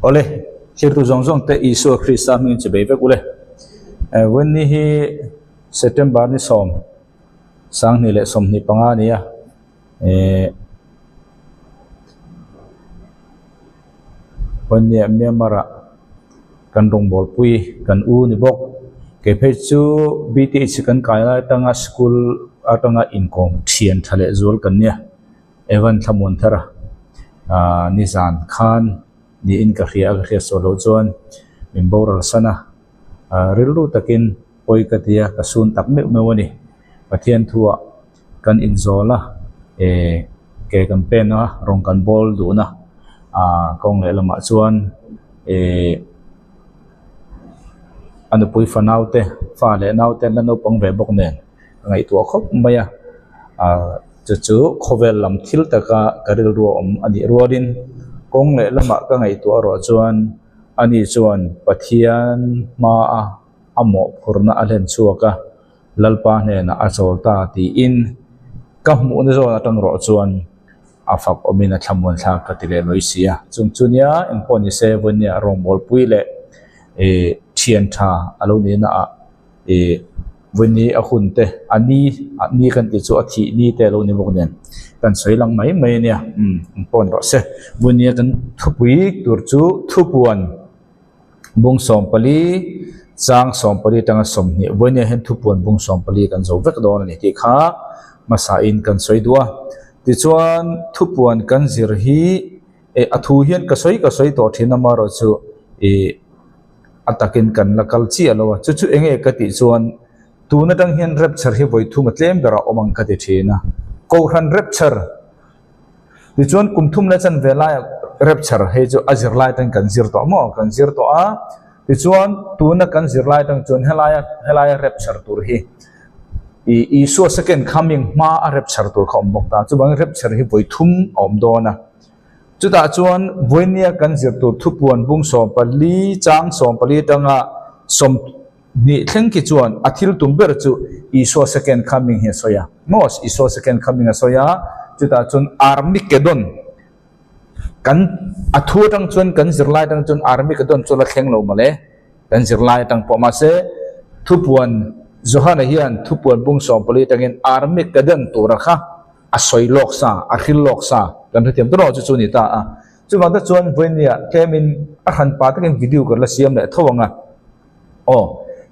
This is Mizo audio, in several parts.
Awle, thirtu zawng zawng te Isua Krista hmingin che bei vek ule. Vawiinni hi September ni sawm, sanghnih leh 25 a ni a. Vawiinni ah Myanmar ah kan rawngbawlpui kan u ni bawk. Kei phei chu BTH kan kai lai atanga school atanga inkawm thian tha leh zual kan nia. Evan Thlamuan thar a aaa nizan khan niin ka hria a ka hriat sawi loh chuan min boral san a aaa rilru takin pawi ka ti a ka sun tak meuh meuh a ni Pathian thuah kan inzawl a eh ke kan pen a rawng kan bawl duhna aaa kawng lehlamah chuan eh a nupui fanau te fa leh naute an la naupang ve bawk nen. Ka ngaihtuah khawp mai a, ah chu chu khawvel lam thil taka ka rilru a awm a nih rualin kawng leh lamah ka ngaihtuah erawh chuan ani chuan Pathian hmaa a mawhphurhna a hlen chhuak a, Lalpa hnenah a chawl ta tiin ka hmuhna zawn atang erawh chuan a fak awmin a thlamuan thlak ka ti leh lawi si a. Chung chu nia engpawh ni se vawinia rawngbawlpui leh ih thian tha a lo nihna ah. Ih vawiini a hun te a ni a ni kan tih chu a thih ni te a lo ni bawk nen kan sawi lang mai mai a nia umm an pawn rawh se vawiini a kan thupui tur chu thupuan bung 14 chang 14 atanga 20 vawiini ah hian thupuan bung 14 kan zo vek dawn a ni tih kha hmasa in kan sawi duh a tichuan thupuan kan zir hi eh a thu hian ka sawi ka sawi tawh thin amaherawhchu ih. A takin kan la kal chiah lo a, chu chu eng nge ka tih chuan tun atang hian rapture hi vawi thum a tlem berah awm ang ka ti thin a, Kohhran rapture tichuan kum thum leh chanve laiah rapture hei chu a zirlai atang kan zir tawh maw kan zir tawh a, tichuan tuna kan zirlai atang chuan helaia helaia rapture tur hi ih Isua second coming hma a rapture tur kha a awm bawk ta, chuvangin rapture hi vawi thum a awm dawn a. Chutah chuan Vawinia kan zir tur thupuan bung 14 chang 14 atanga 20 thleng khi chuan a thil tum ber chu Isua second coming hi a sawi a. Maw? Isua second coming a sawi a, chutah chuan Armageddon kan a thu atang chuan kan zirlai atang chuan Armageddon chu la thleng lo mawle kan zirlai atang pawh mahse thupuan Johana hian thupuan bung 14 atangin Armageddon tura kha a sawi lawk sa, a hril lawk sa kan hrethiam tawh chu chu a ni ta a. Chuvang te chuan vawinia tlemin a hran pa takin video kan la siam leh tho ang a. Aw,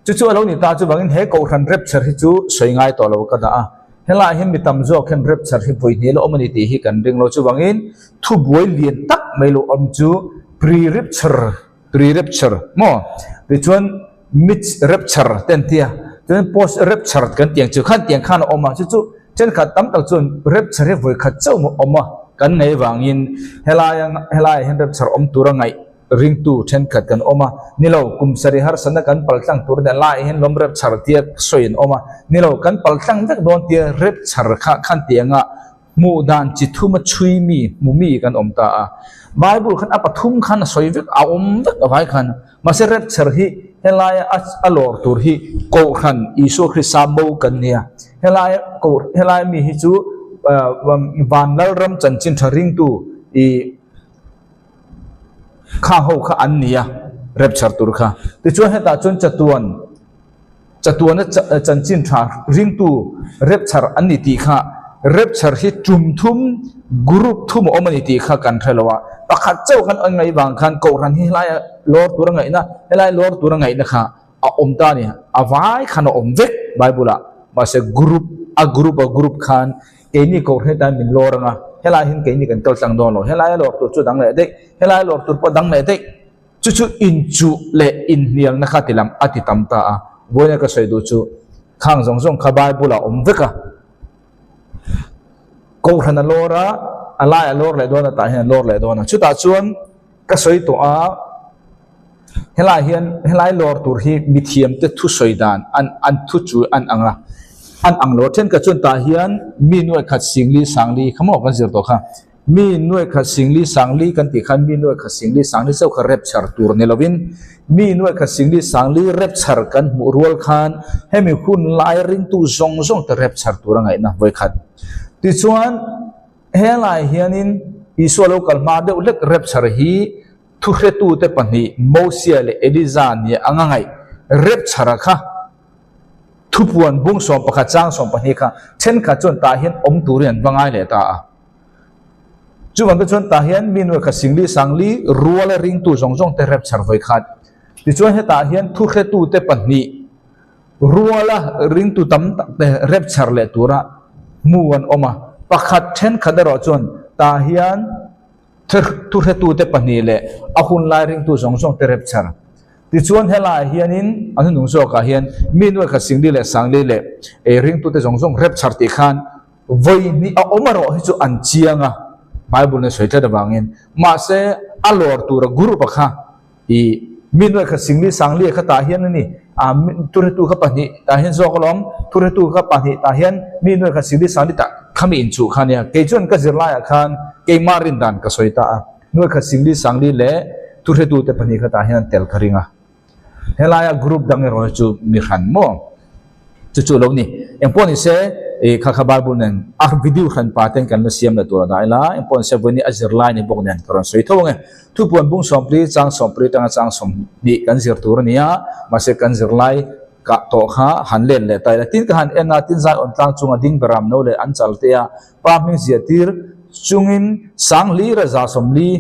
chu chu a lo ni ta chuvangin he kohhran rapture hi chu sawi ngai tawh lo ka dah a. Helaiah hian mi tam zawk hian rapture hi vawi hnih la awm a ni tih hi kan ring lo. Chuvangin thubuai lian tak mai lo awm chu pre-rapture Pre-rapture maw? Tichuan mid-rapture te an ti a, chuan post-rapture kan tih ang chu khan tiang khan a awm a, chu chu thenkhat tam tak chuan rapture hi vawi khat chauh maw awm a kan ngaih vangin helai helaiah hian rapture awm tura ngaih ringtu thenkhat kan awm a, ni lo kum sarih harsatna kan paltlang tur nia laiah hian lawm rapture tia sawi an awm a, ni lo kan paltlang vek dawn tia rapture kha khan tianga Hmuh dan chi thuma chhui mi, hmu mi kan awm ta a. Bible khan a pathum khan a sawi vek, a awm vek avai khan. Mahse rapture hi helaia a a lawr tur hi Kohhran Isua Krista bo kan nia. Helaia Koh helaia mi hi chu van Lalram chanchin tha ringtu ih kha ho kha an nia rapture tur kha. Tichuan hetah chuan chatuan. Chatuana chanchin tha ringtu rapture an ni tih kha rapture hi tum thum group thum a awm a ni tih kha kan hre lo a, pakhat chauh khan an ngaih vang khan kohhran hi helaia lawr tur a ngaihna helai lawr tur a ngaihna kha a awm ta a ni, a vai khan a awm vek Bible ah mahse group a group a group khan keini kohhran hi tan min lawr ang a, helai hian keini kan kal tlang dawn lo, helaia lawr tur chu dang leh daih, helaia lawr tur pawh dang leh daih. Chu chu inchuh leh inhnialna kha ti lam a ti tam ta a. Vawiina ka sawi duh chu khang zawng zawng kha Bible ah awm vek a. Kohhran a lawr a, a lai a lawr leh dawn a, tah hian a lawr leh dawn a. Chutah chuan ka sawi tawh a, helai hian helai lawr tur hi mithiamte thu sawi dan an an thu chu an ang a, an ang lo. Thenkhat chuan tah hian mi nuaikhat singli sangli kha maw kan zir tawh kha. Mi nuaikhat singli sangli kan tih khan mi nuaikhat singli sangli chauh kha rapture tur ni lovin mi nuaikhat singli sangli rapture kan hmuh rual khan hemi hun lai ringtu zawng zawng te rapture tur a ngaihna vawikhat. Tichuan helai hianin Isua lo kal hma deuh hlek rapture hi. Thuhretute pahnih Mosia leh Eliza nia anga ngaih Rapture-a kha thupuan bung 11 chang 12 kha thenkhat chuan tah hian awm turin an va ngai leh ta a. Chuvang te chuan tah hian mi nuai khat singli sangli ruala ringtu zawng zawng te Rapture vawi khat. Tichuan hetah hian thuhretute pahnih ruala ringtu tam tak te Rapture leh tura hmu an awm a. Pakhat thenkhat erawh chuan tah hian Thuhretute pahnih leh a hunlai ringtu zawng zawng te rapture. Tichuan helaiah hianin a hnunung zawkah hian mi nuai khat singli leh sangli leh ei ringtute zawng zawng rapture tih khan vawi hnih a awm erawh hi chu an chiang a, Bible in a sawi tlat avangin. Mahse a lawr tura group a kha I mi nuai khat singli sangli kha tah hian a ni. A thuhretu kha pahnih tah hian zawk alawm. Thuhretu kha pahnih tah hian mi nuai khat singli sangli tah khami inchuh kha nia. Kei chuan ka zirlaiah khan keimah rin dan ka sawi ta a. Nuai khat singli sangli leh thuhretu te pahnih kha tah hian an tel ka ring a. Helaia group dang erawh hi chu mi hran maw? Chu chu lo ni. Engpawh ni se, i kha kha Bible nen a video hran pa ten kan la siam leh tur a dah ila, engpawh ni se vawiin a zirlai ni bawk nen ka rawn sawi tho ang e. Thupuan bung sawmpli, chang sawmpli atanga chang sawmhnih kan zir tur a ni a, mahse kan zirlai kah tawh kha han let leh ta ila. Tin ka han en a, tin Zion tlang chunga ding beram no leh an chal te a, Pa hming zia tir chungin Sangli Raza Sawmli,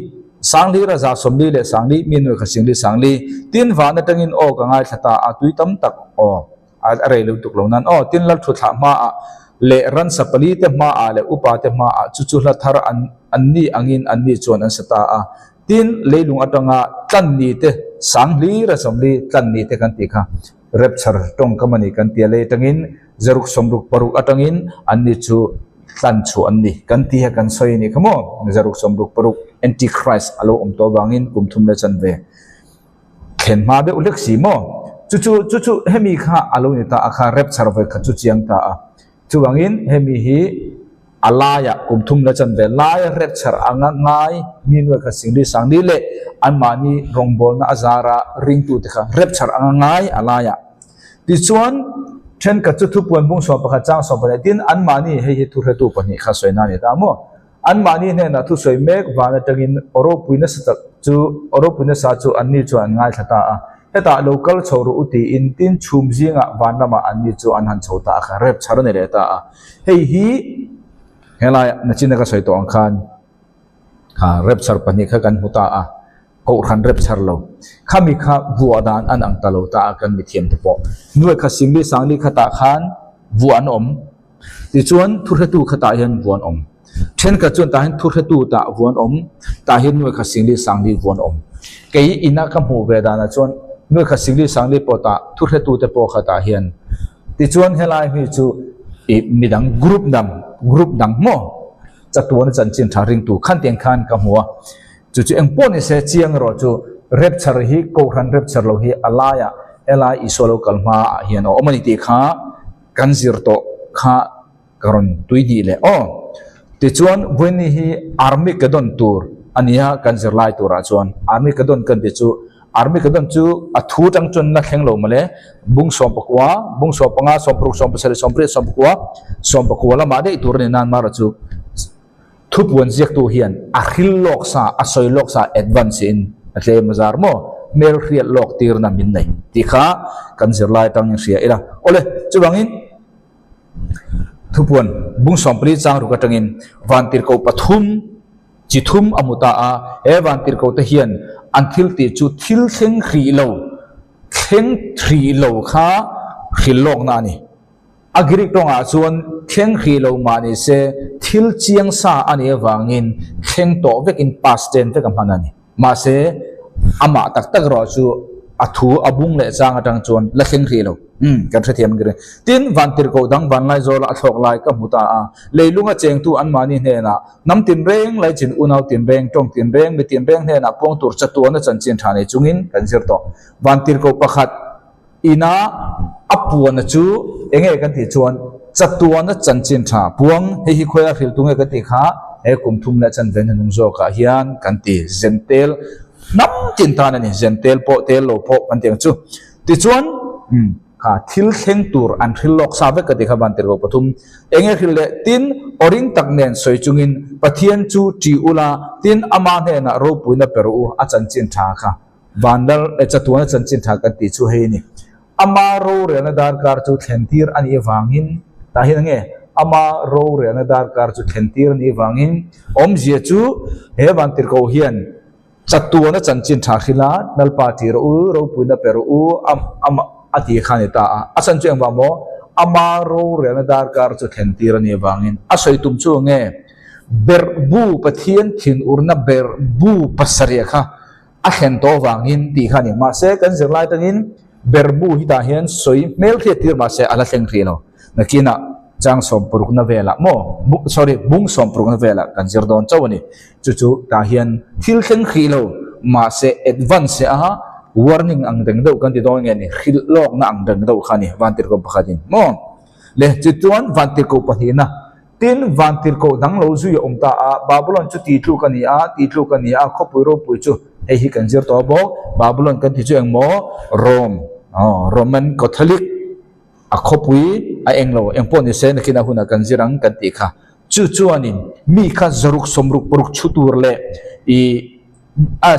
Sangli Raza Sawmli leh Sangli mi nuai kha Singli Sangli, tin van atangin aw ka ngaithla ta a, tui tam tak aw a rei lo tuk lo nan aw, tin lal thutthlah hmaah leh ransa pali te hmaah leh upa te hmaah chu chu hla thar an an ni angin an ni chuan an sa ta a, tin leilung atanga tlan ni te Sangli Raza Sawmli tlan ni te kan tih kha Rapture tawngkam a ni kan ti a, lei atangin zaruk 66 atangin anni chu tlan chhuah an ni kan ti a kan sawi a nih kha maw? Zaruk 66 Antichrist a lo awm tawh avangin kum thum leh chanve thlen hma deuh hlek si maw? Chu chu chu chu hemi kha a lo ni ta a kha Rapture vawi khat chu chiang ta a. Chuvangin hemi hi a laiah kum thum la chanve laia rapture anga ngai mi nuai khat singli sangli leh anmahni rawngbawlna a zara ringtute kha rapture anga ngai a laiah. Tichuan, thenkhat chu thupuan bung 11 chang 12 tin anmahni hei hi thuhretu pahnih kha sawi na a ni ta maw? Anmahni hnenah thusawi mek van atangin aw ropui nasa tak chu aw ropui nasa chu anni chuan an ngaithla ta a. Hetah lo kal chho rawh u tiin tin chhum zingah van lamah anni chu an han chho ta a kha rep chhar a ni leh ta a. Hei hi helai nachina ka sawi tawh ang khan kha rep chhar pahnih kha kan hmu ta a, kohhran rep chhar lo. Khami kha vuah dan an ang ta lo ta a kan mithiam te pawh. Nuai kha Singli Sangli khatah khan vuah an awm. Tichuan thuhretu khatah hian vuan awm. Thenkhat chuan tah hian thuhretu tah vuan awm, tah hian nuai khat singli sangli vuan awm. Kei ina ka hmuh ve danah chuan nuai khat singli sangli pawh tah thuhretu te pawh khatah hian. Tichuan helai mi chu ih midang group dang group dang maw chatuana chanchin tha ringtu khan tiang khan ka hmu a. Chu chu eng pawh ni se chiang erawh chu rapture hi kohhran rapture lo hi a laiah helai Isua lo kal hmaah hian a awm a ni tih kha Kan zir tawh kha ka rawn tui dih leh aw. Tichuan Vawiini hi Armageddon tur a nia kan zir lai turah chuan Armageddon kan ti chu Armageddon chu a thu tang chuan la thleng lo mawle bung 19, bung 15, 16, 17, 18, 19, 19 lamah daih tur a ni nan mara chu Thupuan ziaktu hian a hril lawk sa, a sawi lawk sa advance in a tlem a zar maw? Hmel hriat lawk tirna min nei tih kha kan zirlai atangin hria ila. Awle, chuvangin Thupuan bung 14 chang ruk atangin vantirhkoh pathum chi thum a hmu ta a, he vantirhkoh te hian an thil tih chu thil thleng hrih lo, thleng hrih lo kha hril lawkna a ni. A Greek tawngah chuan thleng hrih lo mah ni se, thil chiang sa a nih avangin thleng tawh vekin past tense vek a hman a ni. Mahse, amah tak tak erawh chu a thu a bung leh chang atang chuan la thleng hrih lo. Umm, kan hrethiam ang ka ring. Tin, vantirhkoh dang vanlaizawla a thlawk lai ka hmu ta a, leilunga chengtu anmahni hnenah hnam tinreng, laichin unau tinreng, tawng tinreng, mi tinreng hnenah puang tur chatuana chanchin tha nei chungin kan zir tawh. Vantirhkoh pakhat. Ina a puana chu eng nge kan tih chuan chatuana chanchin tha puang hei hi khawi a hrilh tu nge kan tih kha he kum thum leh chanve hnahnung zawkah hian kan ti zentel hnam tin tan a ni zentel pawh tel lo pawh kan ti ang chu tichuan umm. Kha thil thleng tur an hril lawk sa vek ka ti kha Vantirhkoh pathum. Enge hril leh? Tin, aw ring tak nen sawi chungin Pathian chu ṭi ula, tin ama hnenah ropuina pe rawh u, a chanchin ṭha kha Vanlal eh chatuana chanchin ṭha kan tih chu hei a ni. Ama rorelna darkar chu thlentir a nih avangin, tah hian enge? Ama rorelna darkar chu thlentir a nih avangin awmzia chu he Vantirhkoh hian Chatuana chanchin tha hrilh a, Lalpa ti rawh u, ropuina pe rawh u, a ti kha a ni ta a. A chhan chu engvang maw? Ama rorelna darkar chu thlen tir a nih avangin a sawi tum chu nge? Berhbu Pathian thinurna berhbu pasarih kha a thlen tawh avangin tih kha a ni. Mahse, kan zirlai tangin berhbu hi tah hian sawi hmelhriat tir mahse a la thleng hrih lo. Nakinah chang sawmparukna velah maw? Sorry, bung sawmparukna velah kan zir dawn chauh a ni. Chu chu tah hian thil thleng hrih lo, mahse advance a warning ang reng deuh kan ti dawn nge ni, hrilh lawkna ang reng deuh kha a ni Vantirhkoh pakhatin maw? Le chu chuan Vantirhkoh pahnihna, tin Vantirhkoh dang lo zui a awm ta a, Babulon chu tih tluk a ni a, tih tluk a ni a, khawpui ropui chu hei hi kan zir tawh bawk, Babulon kan ti chu eng maw? Rome, aw Roman Catholic a khawpui a eng lo, engpawh ni se nakin a hunah kan zir ang kan tih kha. Chu chuanin mi kha zaruk sawmruk paruk chhu tur leh i a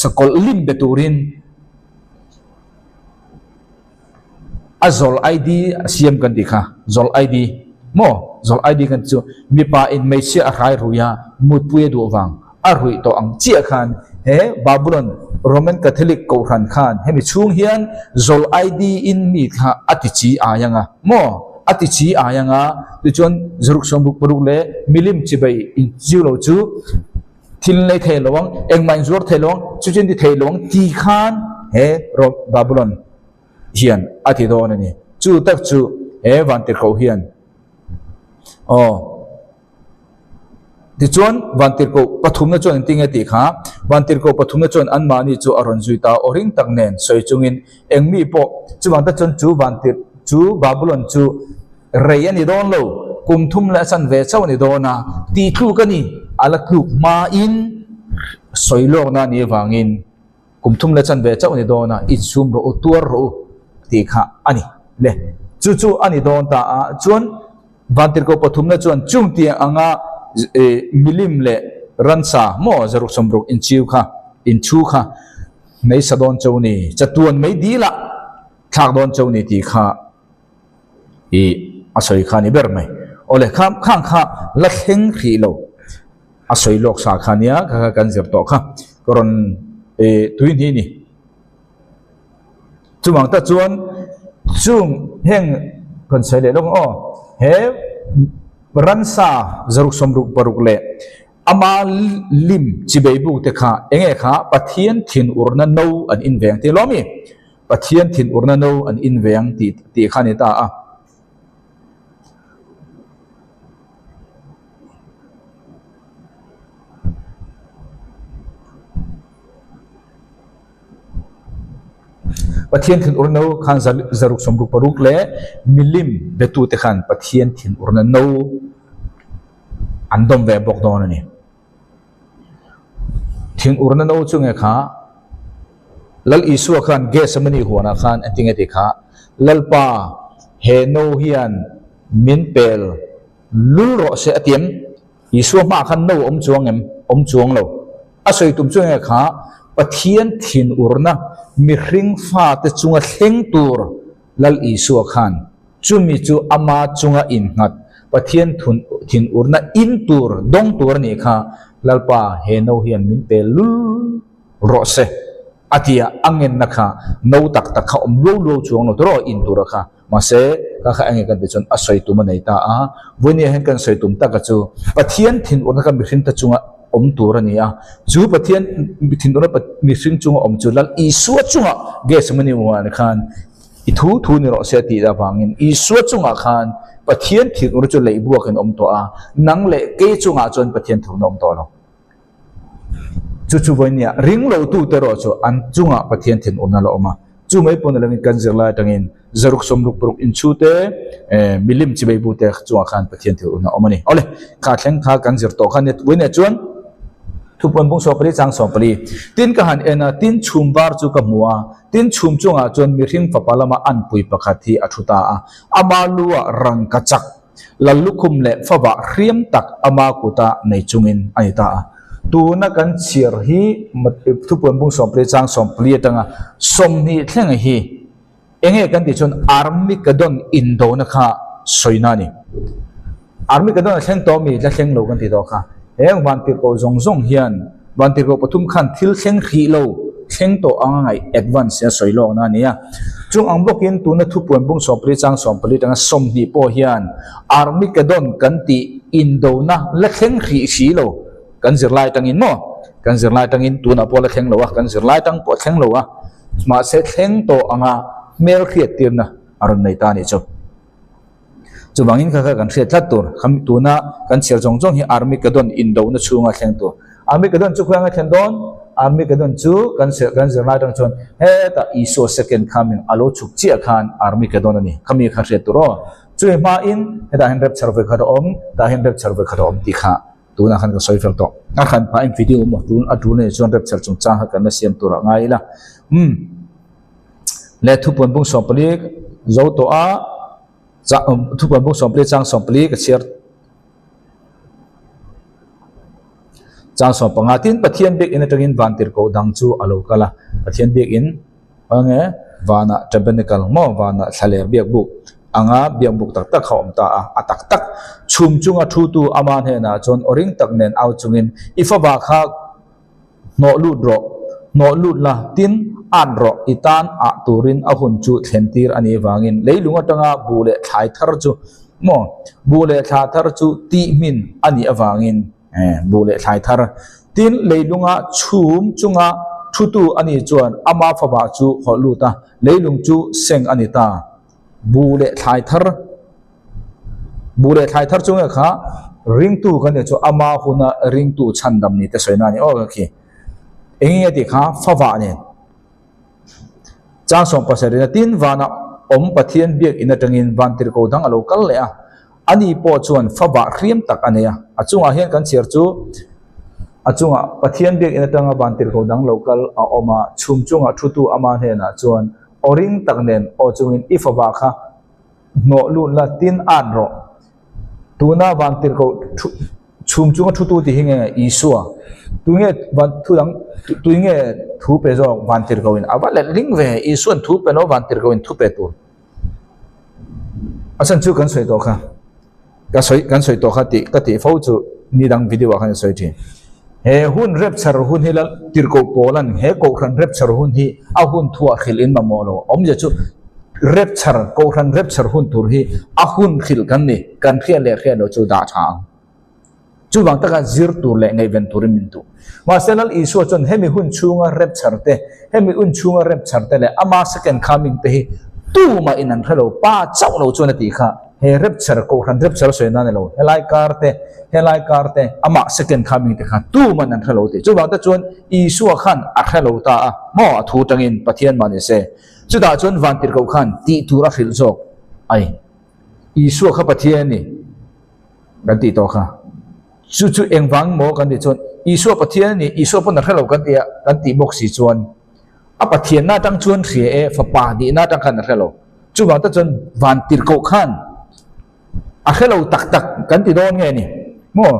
sakawlh lim be turin a zawl ID a siam kan tih kha, zawl ID maw? Zawl ID kan tih chu mipa in hmeichhia a hrai rui a, mutpui a duh vang a ruih tawh ang chiah khan he Babulon Roman Catholic Kohhran khan hemi chhung hian zawl ID in mi kha a ti chi ai anga maw? A ti chi ai anga tichuan zaruk sawmruk paruk leh milim chibai in chiu lo chu thil nei thei lo ang, engmah in zuar thei lo ang, chu chu in ti thei lo ang ti khan he Babulon hian a ti dawn a ni. Chu tak chu he Vantirhkoh hian aw. Tichuan, Vantirhkoh pathumna chuan engtin nge tih kha? Vantirhkoh pathumna chuan anmahni chu a rawn zui ta aw ring tak nen sawi chungin eng mi pawh chuvang tak chuan chu Vantirh chu Babulon chu rei a ni dawn lo, kum thum leh a chan ve chauh a ni dawn a, tih tluk a ni, a la tluk hmain sawi lawkna a nih avangin. Kum thum leh chan ve chauh a ni dawn a, i chhum rawh u, tuar rawh u tih kha a ni le. Chu chu a ni dawn ta a, chuan Vantirhkoh pathumna chuan chung tiang anga milim leh ransa maw zaruk sawmruk inchiu kha, inchhu kha hmei sa dawn chauh ni, chatuan mei dilah thlak dawn chauh ni tih kha i a sawi kha a ni ber mai. Awle kha khang kha la thleng hrih lo a sawi lawk sa kha nia kha kha kan zir tawh kha ka rawn i tui hnih ni. Chuvang tak chuan chung heng kan sawi leh lawk ang aw he ransa zaruk sawmruk paruk leh ama lim chibei buk te kha enge kha Pathian thinurna no an inveng tih lawm i. Pathian thinurna no an in ve ang tih tih kha a ni ta a. Pathian thinurna no khan zaruk sawmruk paruk leh milim betute khan Pathian thinurna no an dawm ve bawk dawn a ni. Thinurna no chu nge kha? Lal Isua khan Gethsemane huanah khan engtin nge tih kha? Lalpa, he no hian min pel lul rawh se a ti em? Isua hmaah khan no a awm chuang em? Awm chuang lo. A sawi tum chu nge kha? Pathian thinurna mihring fate chunga thleng tur Lal Isua khan chumi chu ama chunga innghat Pathian thinurna in tur dawng tur a nih kha, Lalpa he no hian min pe lul rawh se a ti a, a ngenna kha no tak tak kha awm luau luau chuang lo tawh in tur a kha, mahse ka kha enge kan tih chuan a sawi tum a nei ta a, vawinia hian kan sawi tum taka chu Pathian thinurna kha mihring te chunga awm tur a ni a, chu Pathian thinurna mihring chunga awm chu Lal Isua chunga Gethsemane huan khan I thu thu ni rawh se tih avangin Isua chungah khan Pathian thinur chu leih buakin awm tawh a, nang leh kei chungah chuan Pathian thurna awm tawh lo. Chu chu vawinia ring lo tute erawh chu an chungah Pathian thinurna la awm a. Chu mai pawn alangin kan zirlai atangin zaruk sawmruk paruk inchhute milim chibei bute chungah khan Pathian thinurna awm a ni. Awle, kha thleng kha kan zir tawh kha nia vawinia chuan. Thupuan bung 14 chang 14. Tin ka han en a, tin chhum var chu ka hmu a, tin chhum chungah chuan mihring fapa lama anpui pakhat hi a thu ta a, ama lu ah rangkachak lal lukhum leh favah hriam tak ama kuta nei chungin a ni ta a. Tuna kan chhiar hi Thupuan bung 14 chang 14 atanga 20 thleng hi Enge kan tih chuan Armageddon indona kha sawina a ni. Armageddon a thleng tawh mi la thleng lo kan tih tawh kha. Heng vantirhkoh zawng zawng hian vantirhkoh pathum khan thil thleng hrih lo thleng tawh anga ngaih advance a sawi lawkna a ni a. Chung ang bawkin tuna thupuan bung 14 chang 14 atanga 20 pawh hian Armageddon kan tih indona la thleng hrih si lo kan zirlai atangin maw kan zirlai atangin tunah pawh la thleng lo a kan zirlai atang pawh a thleng lo a. Mahse thleng tawh anga hmel hriat tirna a rawn nei ta a nih chu. Chuvangin kha kha kan hriat tlat tur, kham tuna kan chhiar zawng zawng hi Armageddon indohna chhunga thleng tur. Armageddon chu khawianga thlen dawn? Armageddon chu kan kan zirlai atang chuan hetah Isua second coming a lo chhuk chiah khan Armageddon a ni. Khami kha hriat tur aw. Chumi hmain hetah hian rapture vawikhat a awm, tah hian rapture vawikhat a awm tih kha Tunah khan ka sawi fel tawh. A khan phah in video maw tun a tul nei chuan rapture chungchang kha kan la siam tur ah ngai ila. Umm le thupuan bung 14 zo tawh a thupuan bung 14 chang 14 ka chhiar chang 15 tin Pathian biakinn atangin vantirhkoh dang chu a lo kal a Pathian biakinn Enge vanah tabernacle maw vanah thlaler biakbuk anga biakbuk tak tak kha a awm ta a, a tak tak chhum chunga thutu ama hnenah chuan aw ring tak nen au chungin i fapa kha hnawh lut rawh, hnawh lut la, tin at rawh, i tan ah turin a hun chu thlen tir a nih vangin leilung atanga buh leh thlai thar chu maw buh leh thla thar chu tih hmin a nih avangin. Buh leh thlai thar. Tin, leilunga chhum chunga thutu a nih chuan ama fapa chu hawlh lut a, leilung chu seng a ni ta. Buh leh thlai thar Buh leh thlai thar chu nge kha ringtu kan nih chu ama huna ringtu chhandam ni te sawina a ni aw khi. Eng nge tih kha favah nen. Chang 70 a tin vanah awm Pathian biakinn atangin vantirhkoh dang a lo kal leh a. Ani pawh chuan favah hriam tak a nei a, a chungah hian kan chhiar chu a chungah Pathian biakinn atanga vantirhkoh dang lo kal a awm a, chhum chungah thutu ama hnenah chuan aw ring tak nen aw chungin i favah kha hnawh lut la tin at rawh. Tuna vantirhkoh thu chhum chunga thutu tih hi nge Isua? Tunge van thu dang tuinge thu pe zawk vantirhkohin a va let ring ve Isuan thu pe lo vantirhkohin thu pe tur. A chhan chu kan sawi tawh kha ka sawi kan sawi tawh kha tih ka tih fo chu ni dang video ah khan ka sawi thin he hun rapture hun hi la tirhkoh pawl an he kohhran rapture hun hi a hun thuah hrilh in mamawh lo awmzia chu rapture kohhran rapture hun tur hi a hun hrilh kan ni kan hriat leh hriat loh chu dah tha ang. Chuvang taka zir tur leh ngaihven turin min duh. Mahse Lal Isua chuan hemi hun chhunga rapture te, hemi un chhunga rapture te leh ama second coming te hi tumah in an hre lo, Pa chauh lo chuan a tih kha. He rapture, Kohhran rapture a sawi nan a ni lo, helai kar te, helai kar te, amah second coming te kha tuman an hre lo tih. Chuvang te chuan Isua khan a hre lo ta a, maw a thu tangin Pathian mah ni se. Chutah chuan Vantirhkoh khan tih tur a hrilh zawk a ni. Isua kha Pathian a ni. Kan tih tawh kha. Chu chu engvang maw kan tih chuan Isua Pathian a ni, Isua pawn a hre lo kan tih a, kan tih bawk si chuan a Pathianna atang chuan hria e, fapa nihna atang khan a hre lo. Chuvang tak chuan van tirhkoh khan a hre lo tak tak kan ti dawn nge ni maw?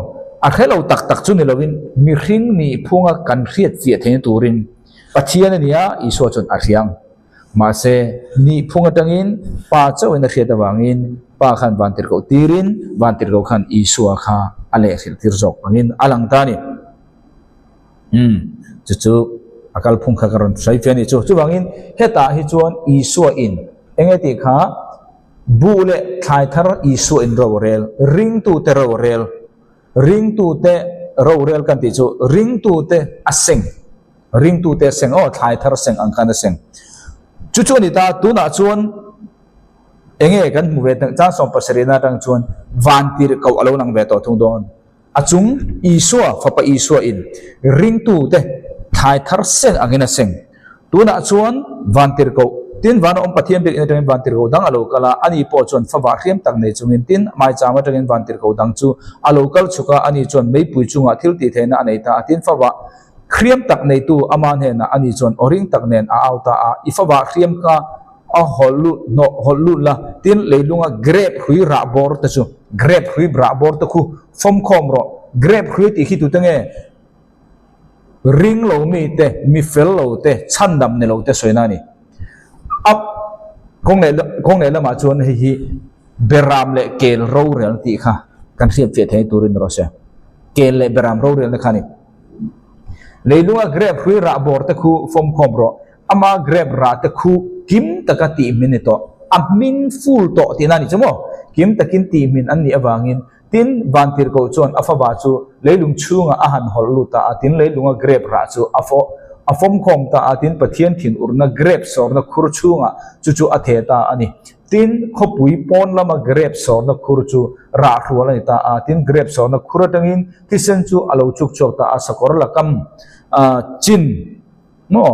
A hre lo tak tak chu ni lovin mihring nihphunga kan hriat chiah theihna turin Pathian a nia Isua chuan a hria ang. Mahse, nihphung atangin Pa chauhin a hriat avangin Pa khan vantirhkoh tirin vantirhkoh khan Isua kha a lehhrilh tir zawk angin a lang ta a ni. Umm, chu chu a kalphung kha ka rawn sawi fe a nih chu. Chuvangin hetah hi chuan Isua in eng nge tih kha buh leh thlai thar Isua in rorel, ringtute rorel, ringtute rorel kan tih chu ringtute a seng. Ringtute seng aw, thlai thar seng ang khan a seng. Chu chu a ni ta, tunah chuan enge kan hmu ve chang 70 na atang chuan van tirhkoh a lo lang ve tawh thung dawn. A chung Isua, Fapa Isua in ringtute thlai thar seng angin a seng. Tunah chuan van tirhkoh. Tin, vana awm Pathian biakinn atangin vantirhkoh dang a lo kal a, ani pawh chuan favah hriam tak nei chungin tin, maicham atangin vantirhkoh dang chu a lo kal chhuk a, ani chuan meipui chungah thil tihtheihna a nei ta a, tin, favah hriam tak neitu ama hnenah ani chuan aw ring tak nen a au ta a, I favah hriam kha a hawlh lut hnawh hawlh lut la, tin, leilunga grep hrui rah bawr te chu grep hrui rah bawr te khu fawmkhawm rawh, grep hrui tih khi tute nge? Ring lo mite, mi fel lo te, chhandam ni lo te sawina a ni. A kawng leh kawng leh lamah chuan hei hi Beram leh Kel rorelna tih kha kan hriat fiah theih turin rawh se. Kel leh Beram rorelna kha a ni. Leilunga grep hrui rah bawr te khu fawmkhawm rawh. Ama grep rah te khu kim taka tihhmin ni tawh. A hmin full tawh tihna a ni chu maw? Kim takin tihhmin an nih avangin Tin, vantirhkoh chuan a fapa chu leilung chhungah a han hawlh lut ta a, tin leilunga grep rah chu a fawh a fawmkhawm ta a, tin Pathian thinurna grep sawrna khur chhungah chu chu a theh ta a ni. Tin, khawpui pawn lama grep sawrna khur chu rah hrual a ni ta a, tin grep sawrna khur atangin thisen chu a lo chuk chhuak ta a, sakawr lakam chin Maw?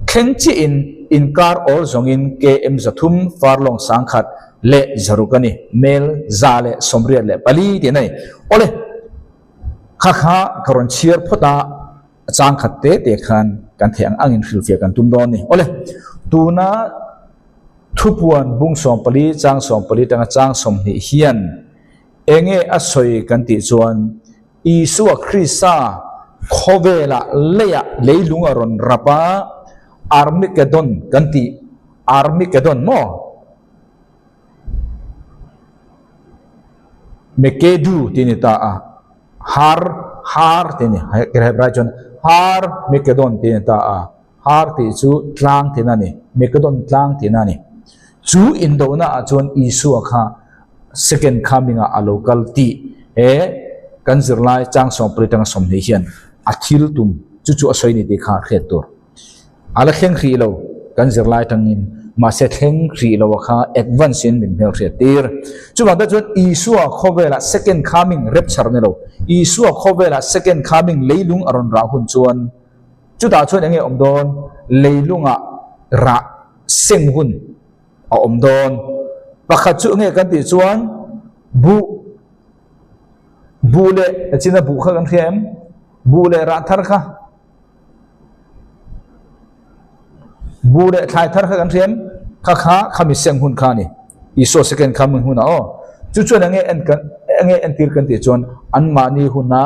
Thleng chiahin inkar awl zawngin KM 300 farlawng 10,000 leh 600 a ni. Mel 184 tih a nei. Awle, kha kha ka rawn chhiar phawt a, a chang khat te te khan kan theih ang angin hrilhfiah kan tum dawn a ni. Awle, tuna thupuan bung 14 chang 14 tanga chang 20 hian enge a sawi kan tih chuan, Isua Krista khawvelah leiah leilung a rawn rap a, Armageddon kan tih, Armageddon maw? Mekedu tih a ni ta a, Har, Har tih a ni, Hebrai chuan Har Mekedon tih a ni ta a. Har tih chu tlang tihna a ni, Mekedon tlang tihna a ni. Chu indona ah chuan Isua kha second coming ah a lo kal tih he kan zirlai chang 14 tanga 20 hian a thil tum chu chu a sawi ni tih kha hriat tur. A la thleng hrih lo kan zirlai tangin mahse thleng hrih lo a kha advance in min hmel hriat tir. Chuvang te chuan Isua khawvelah second coming rapture ni lo, Isua khawvelah second coming leilung a rawn rah hun chuan Chutah chuan enge awm dawn? Leilungah rah seng hun a awm dawn. Pakhat chu enge kan tih chuan buh, buh leh china buh kha kan hria em? Buh leh rah thar kha, buh leh thlai thar kha kan hria em? Kha kha khami seng hun kha a ni. Isua second coming hunah aw. Chu chuan enge en kan enge entir kan tih chuan anmahni huna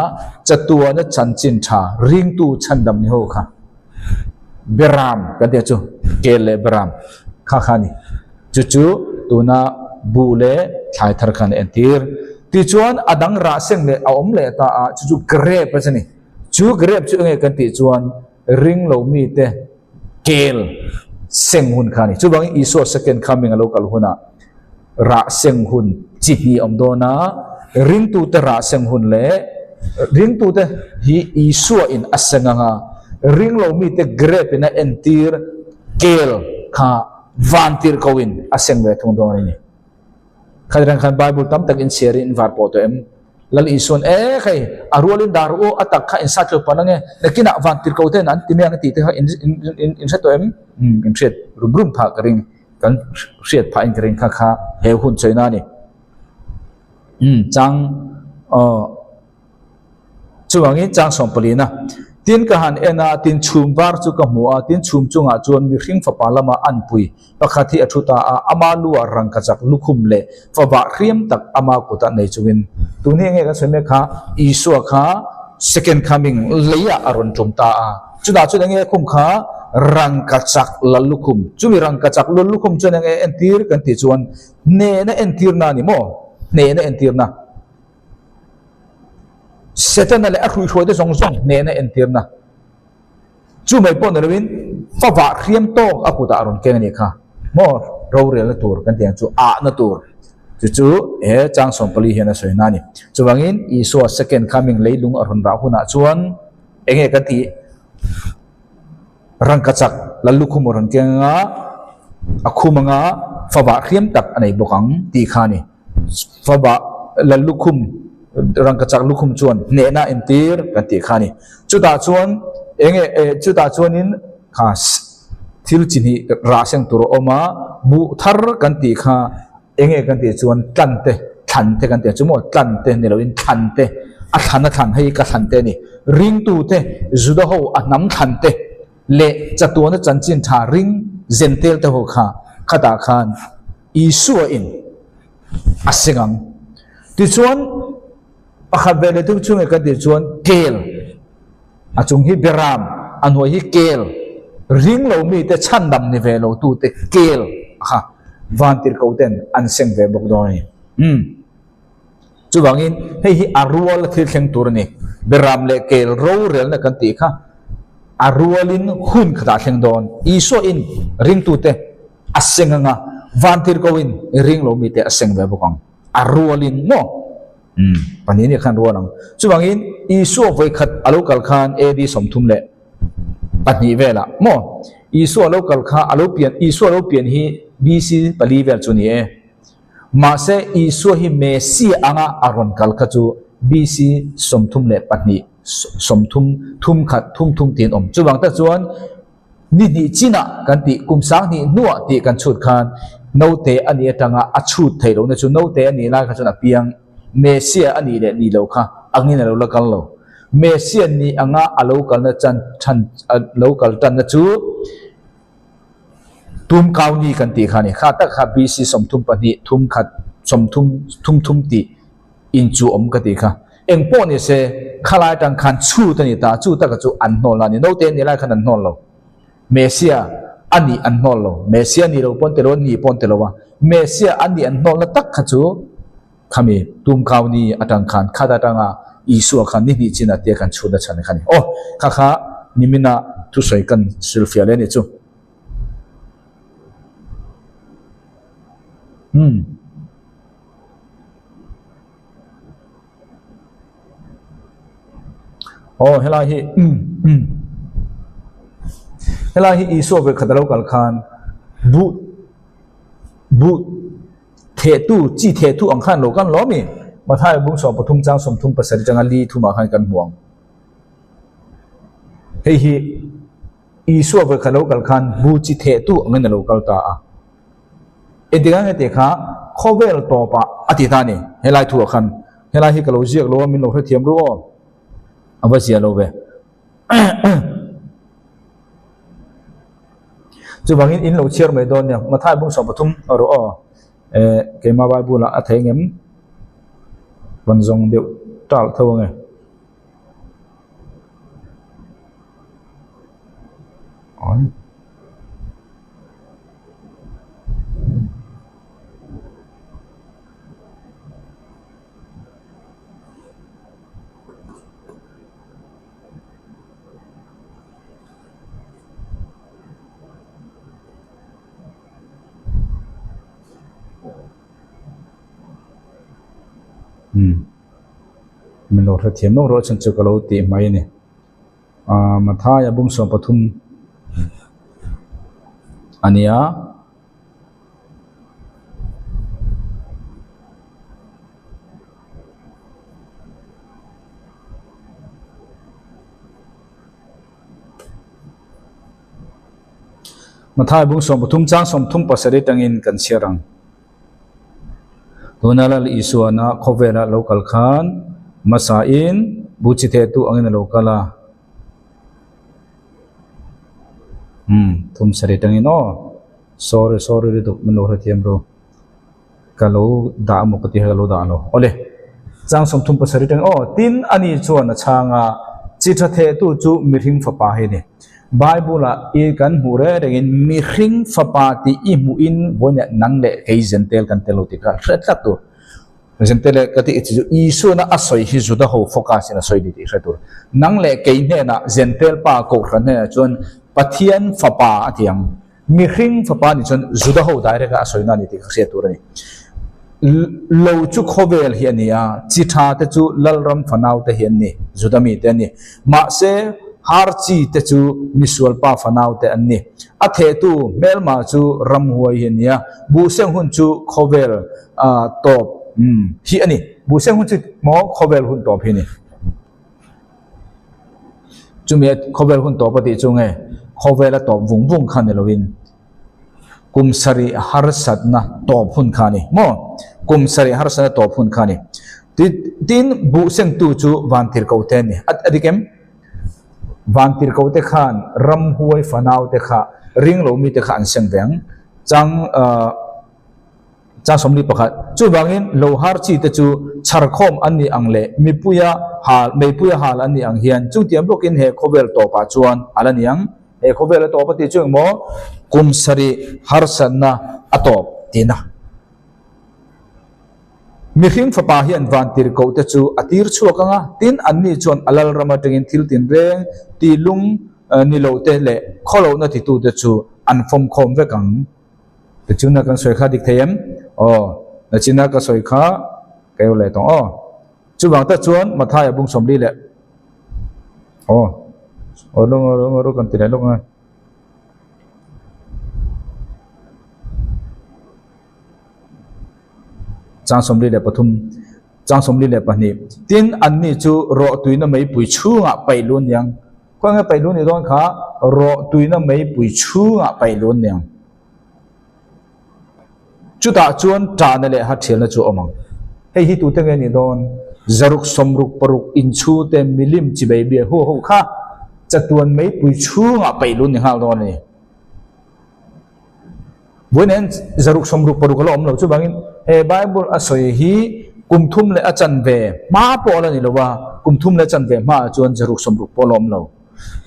chatuana chanchin tha ringtu chhandam ni ho kha Beram kan tih chu kel leh Beram kha kha a ni. Chu chu tuna buh leh thlai thar khan a entir. Tichuan a dang rah seng leh a awm leh ta a chu chu grape a ni. Chu grape chu enge kan tih chuan ring lo mite kel seng hun kha a ni. Chuvangin Isua second coming a lo kal hunah rah seng hun chi hnih a awm dawn a, ringtute rah seng hun leh ringtute hi Isua in a seng ang a, ring lo mite grape in a entir kel kha van tirhkoh in a seng ve thung dawn a ni. Kha reng khan Bible tam tak in chhiar in var pawh tawh em? Lal Isuan, E khai, a rualin dar u, a tak kha in sat lo pan ange, nakinah van tirhkoh ten an ti mai ang tih te kha in in in hre tawh em? Umm, in hriat rum rum phah ka ring, kan hriat phah in ka ring kha kha he hun chawina a ni. Umm, chang aw. Chuvangin chang sawmpalina, Tin ka han en a, tin chhum var chu ka hmu a, tin chhum chungah chuan mihring fapa lama anpui pakhat hi a thu ta a, ama lu ah rangkachak lukhum leh favah hriam tak ama kutah nei chungin. Tun hi enge kan sawi mek kha, Isua kha second coming leiah a rawn tum ta a, chutah chuan enge khum kha rangkachak lal lukhum, chumi rangkachak lal lukhum chuan enge entir kan tih chuan hnehna entirna a ni maw? Hnehna entirna. Setana leh a hruihruaite zawng zawng hnehna entirna chu mai pawh ni loin favah hriam tawk a kutah a rawn keng a nih kha maw rorelna tur kan tih ang chu ahna tur chu chu he chang 14 hian a sawi na a ni. Chuvangin Isua second coming leilung a rawn rah hunah chuan enge kan tih Rangkachak Lallukhum a rawn keng anga a khum anga favah hriam tak a nei bawk ang tih kha a ni. Favah Lallukhum, rangkachak lukhum chuan hnehna a entir kan tih kha a ni. Chutah chuan enge eh chutah chuanin kha. Thil chi hnih rah seng tur a awm a, buh thar kan tih kha eng nge kan tih chuan tlan te, thlan te kan tih ang chu maw, tlan te ni loin thlan te, a thlan a thlan, hei ka thlan te a ni. Ringtu te, Juda ho a hnam thlan te leh chatuana chanchin tha ring zentel te ho kha khatah khan Isua in a seng ang. Tichuan pakhat ve leh thung chu nge kan tih chuan kel. A chung hi Beram, a hnuai hi Kel, ring lo mite chhandam ni ve lo tute Kel kha vantirhkoh ten an seng ve bawk dawn a ni. Umm. Chuvangin hei hi a rual a thil thleng tur a ni. Beram leh Kel rorelna kan tih kha a rualin hun khatah a thleng dawn. Isua in ringtute a seng anga vantirhkohin ring lo mite a seng ve bawk ang. A rualin maw? Umm, pahnih nih khan rual ang. Chuvangin Isua vawikhat a lo kal khan AD 32 velah maw? Isua a lo kal kha a lo pian, Isua a lo pian hi BC pali vel chu ni e. Mahse Isua hi Messia anga a rawn kal kha chu BC 32, 30, thum khat, thum thum tiin awm. Chuvang tak chuan Ni hnih chinah kan tih, kum sang hnih hnuah tih kan chhut khan naute a nih atanga a chhut theih lohna chu naute a nih lai kha chuan a piang Messia a nih leh nih loh kha angin a lo la kal lo. Messia nih anga a lo kalna chan than a lo kal tanna chu Tumkau ni kan tih kha a ni. Kha tak kha BC 32 thum khat 30 thum thum tih in chu awm ka tih kha. Eng pawh ni se, khalai atang khan chhut a ni ta, chu taka chu an hnawl a ni. Naute a nih lai khan an hnawl lo. Messia a nih an hnawl lo. Messia ni lo pawn ti lo a, ni pawn ti lo a. Messia a nih an hnawlna tak kha chu khami tumkau ni atang khan khat atanga Isua khan ni hnih chin a tia kan chhutna chhan kha a ni. Aw, kha kha nimina thusawi kan hrilhfiah leh a nih chu. Umm. Aw helai hi helai hi Isua ve khat a lo kal khan buh buh thehtu chi thehtu ang khan lo kan lo ami Matthai bung 13 chang 37 atanga li thumah khan kan hmu ang hei hi Isua ve khat a lo kal khan buh chi thehtu angin a lo kal ta a. Engtikah nge tih kha khawvel tawpah a ti ta a ni. Helai thuah khan helai hi ka lo ziak lo a, min lo hrethiam ru aw. A va zia lo ve. Chuvangin in lo chhiar mai dawn nia. Mathai bung 13 rawh aw. Eh keimah Bible ah a thei ngem rawn zawng deuh tal tho ange. Min lo hrethiam lo rawh chan chu ka lo tih mai a ni. Aaa Mathaia bung 13 a ni a. Mathaia bung 13 chang 37 atangin kan chhiar ang. Tuna Lal Isuana khawvela lo kal khan hmasain bu chi thehtu angin a lo kal a. Umm thum sarih atangin aw sorry sorry lutuk min lo hrethiam ru ka lo dah maw ka ti kha ka lo dah lo awle chang 37 atangin aw tin ani chuan a chhang a chi tha thehtu chu mihring fapa hi a ni. Bible ah i kan hmuh reng rengin mihring fapa tih i hmuhin vawiinah nang leh kei Zentel kan tel lo tih kha hre tlat tur. Zentel leh ka tih chu Isuana a sawi hi Juda ho focus in a sawi ni tih hre tur. Nang leh kei hnenah Zentel pa kohhran hnenah chuan Pathian fapa a ti ang. Mihring fapa nih chuan Juda ho direct a a sawina a ni tih ka hriat tur a ni. Lo chu khawvel hi a ni a, chi tha te chu Lalram fanau te hi an ni, Juda mi te an ni. Mahse, har chi te chu misual pa fanau te an ni. A thehtu hmelma chu ramhuai hi a ni a, buhseng hun chu khawvel tawp hi a ni. Buhseng hun chu maw khawvel hun tawp hi a ni. Chumi a khawvel hun tawp a tih chu nge? Khawvel a tawp vung vung kha ni loin kum sarih harsatna tawp hun kha a ni maw? Kum sarih harsatna tawp hun kha a ni. Tin, buh sengtu chu vantirhkohte a ni. A dik em? Vantirhkohte khan ramhuai fanaute kha ring lo mite kha an seng ve ang. Chang Chang 41, Chuvangin lo har chi te chu chharkhawm an nih ang leh mipuia hal, meipuia hal an nih ang hian chungtiang bawkin he khawvel tawpah chuan a la ni ang. He khawvel a tawp a tih chu engmaw? Kum sarih harsatna a tawp tihna. Mihring fapa hian vantirhkoh te chu a tir chhuak ang a, tin anni chuan a lalram atangin thil tinreng tihlung ni lo te leh khawlohna titute chu an fawmkhawm vek ang. Tichuna kan sawi kha dik thei em? Aw, nachina ka sawi kha ka eu leh tawng aw. Chuvang tak chuan Mathaia bung 40 leh aw, aw lung aw lung aw kan ti leh lawk ang e. Chang 43, chang 42. Tin, anni chu rawhtuina meipui chhungah paih lu niang. Khawnge paih lu ni dawn kha rawhtuina meipui chhungah paih lu niang. Chutah chuan ṭahna leh hathialna chu a awm ang. Hei hi tute nge ni dawn? Zaruk 66 inchhute milim chibei bia hu ho kha chatuan meipui chhungah paih lu ni nghal dawn a ni. Vawiin zaruk 66 a la awm lo. Chuvangin he Bible a sawi hi kum thum leh a chanve hma pawh a la ni lo a, kum thum leh a chanve hmaah chuan zaruk 60 pawh a la awm lo.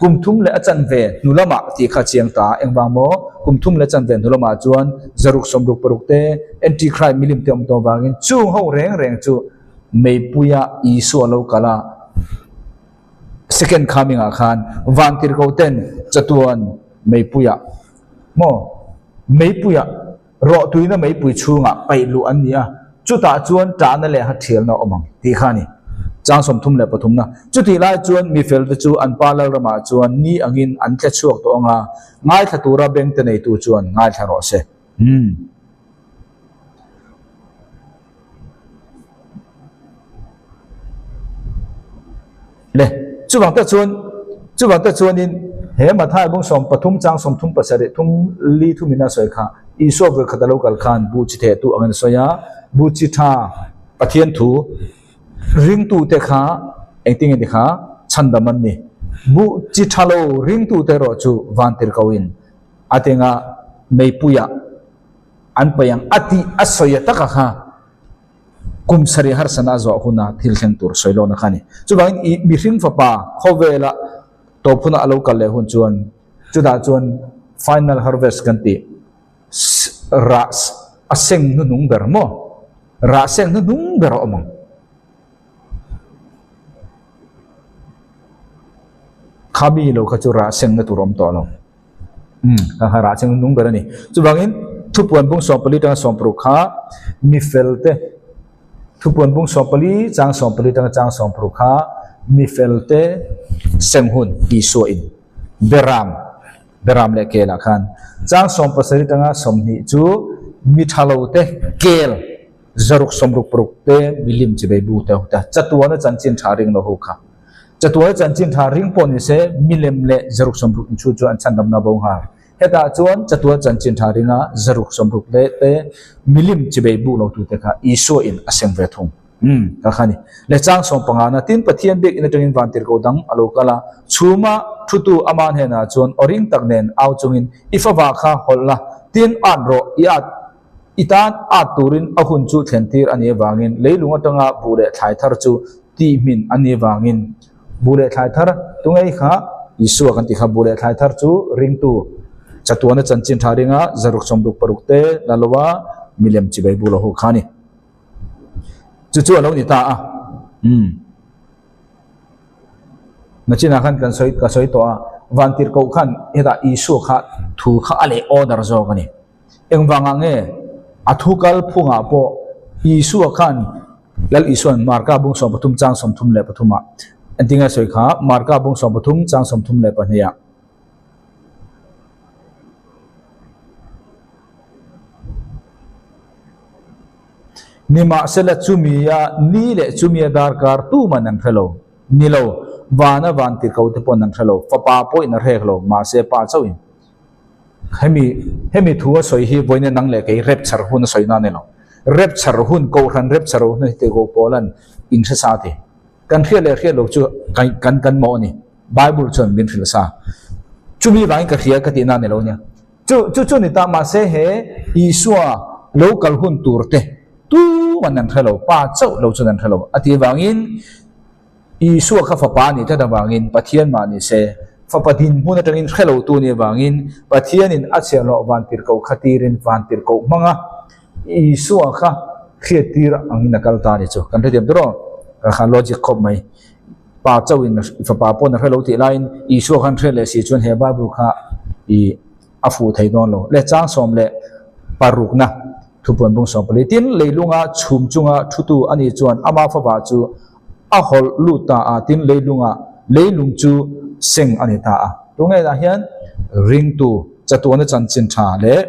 Kum thum leh a chanve hnu lamah tih kha a chiang ta. Engvang maw? Kum thum leh a chanve hnu lamah chuan zaruk 66 te, Antichrist milim te awm tawh vangin chung ho reng reng chu meipuia Isua lo kal a, second coming ah khan vantirhkoh ten chatuan meipuiah maw meipuiah rawhtuina meipui chhungah paih luh an ni a, chutah chuan tahna leh hathialna a awm ang tih kha a ni. Chang 33 na. Chutih lai chuan mi felte chu an pa Lalramah chuan ni angin an tle chhuak tawh ang a, ngaithla tura bengte neitu chuan ngaithla rawh se. Umm. Le, chuvang tak chuan, chuvang tak chuanin he Mathai bung 13 chang 37 thum li thumin a sawi kha, Isua vawi khat a lo kal khan bu chi theh tu angin a sawi a, bu chi tha Pathian thu ringtute kha engtin nge ti kha chhandam an ni. Bu chi tha lo ringtute erawh chu vantirhkohin a tenga meipuiah an paih ang a tih a sawi a taka kha kum sarih harsana a zawh huna thil thleng tur sawi lawkna kha a ni. Chuvangin i mihring fapa khawvela tawp huna a lo kal leh hun chuan chutah chuan final harvest kan tih rah a seng hnuhnung ber maw? Rah seng hnuhnung ber a awm ang. Khami lo kha chu rah sengna tur a awm tawh lo. Umm, ka kha rah cheng nung ber a ni. Chuvangin, thupuan bung 14 tanga 60 kha mi fel te, thupuan bung 14 chang 14 tanga chang 60 kha mi fel te seng hun Isua in Beram, Beram leh kel ah khan chang 17 tanga 20 chu mi tha lo te kel zaruk 66 te milim chibei bu te ho te chatuana chanchin tha ring lo ho kha. Chatuai chanchin tha ring pawh ni se, milem leh zaruk 60 inchhu chu an chhandamna bo nghal. Hetah chuan chatuai chanchin tha ringa zaruk 60 leh te milim chibei buk lo tute kha Isua in a seng ve thung. Umm, ka kha ni. Le chang 15 na, tin Pathian biakinn atangin vantirhkoh dang a lo kal a, chhuma thutu ama hnenah chuan aw ring tak nen au chungin i fava kha hawlh la, tin at rawh, i at I tan at turin a hun chu thlen tir a nih avangin leilung atanga buh leh thlai thar chu tih hmin a nih avangin buh leh thlai thar tungei kha Isua kan tih kha buh leh thlai thar chu ringtu chatuana chanchin tha ringa zaruk 66 te la lo a milem chibai bu lo ho kha a ni. Chu chu a lo ni ta a. Umm. Nachinah khan kan sawi ka sawi tawh a, vantirhkoh khan hetah Isua kha thu kha a leh order zawk a ni. Engvangah nge a thu kal phungah pawh Isua khan Lal Isua'n Marka bung 13 chang 33 ah engtin nge a sawi kha? Marka bung 13 chang 32 ah. Nimahsela chumia ni leh chumia darkar tuman an hre lo. Ni lo. Vana vantirhkoh te pawn an hre lo, Fapa pawhin a hrek lo, mahse Pa chauhin. Hemi hemi thu a sawi hi vawiin nang leh kei rapture hun a sawi na a ni lo. Rapture hun, Kohhran rapture hun hi tirhkoh Paula'n in hre sa ti. Kan hriat leh hriat lo chu kan kan kan mawh a ni. Bible chuan min hrilh sa. Chumi vangin ka hria ka tihna a ni lo nia. Chu chu chu ni ta mahse he Isua lo kal hun tur te tuman an hre lo, Pa chauh lo chuan an hre lo a tih avangin Isua kha Fapa a nih tlat avangin Pathian mah ni se, Fapa dinhmun atangin hre lo tu nih avangin Pathianin a chhiahhlawh vantirhkoh kha tirin vantirhkoh hmanga Isua kha hriattir angin a kal ta a ni chu. Kan hrethiam tawh rawh? Ka kha logic khawp mai. Pa chauhin Fapa pawn a hre lo tih laiin Isua khan hriat leh si chuan he Bible kha i a fuh thei dawn lo. Le chang 16na thupuan bung 14 tin leilunga chhum chunga thutu a nih chuan ama fapa chu a hawlh lut ta a, tin leilunga leilung chu seng a ni ta a. Tungelah hian ringtu chatuana chanchin tha leh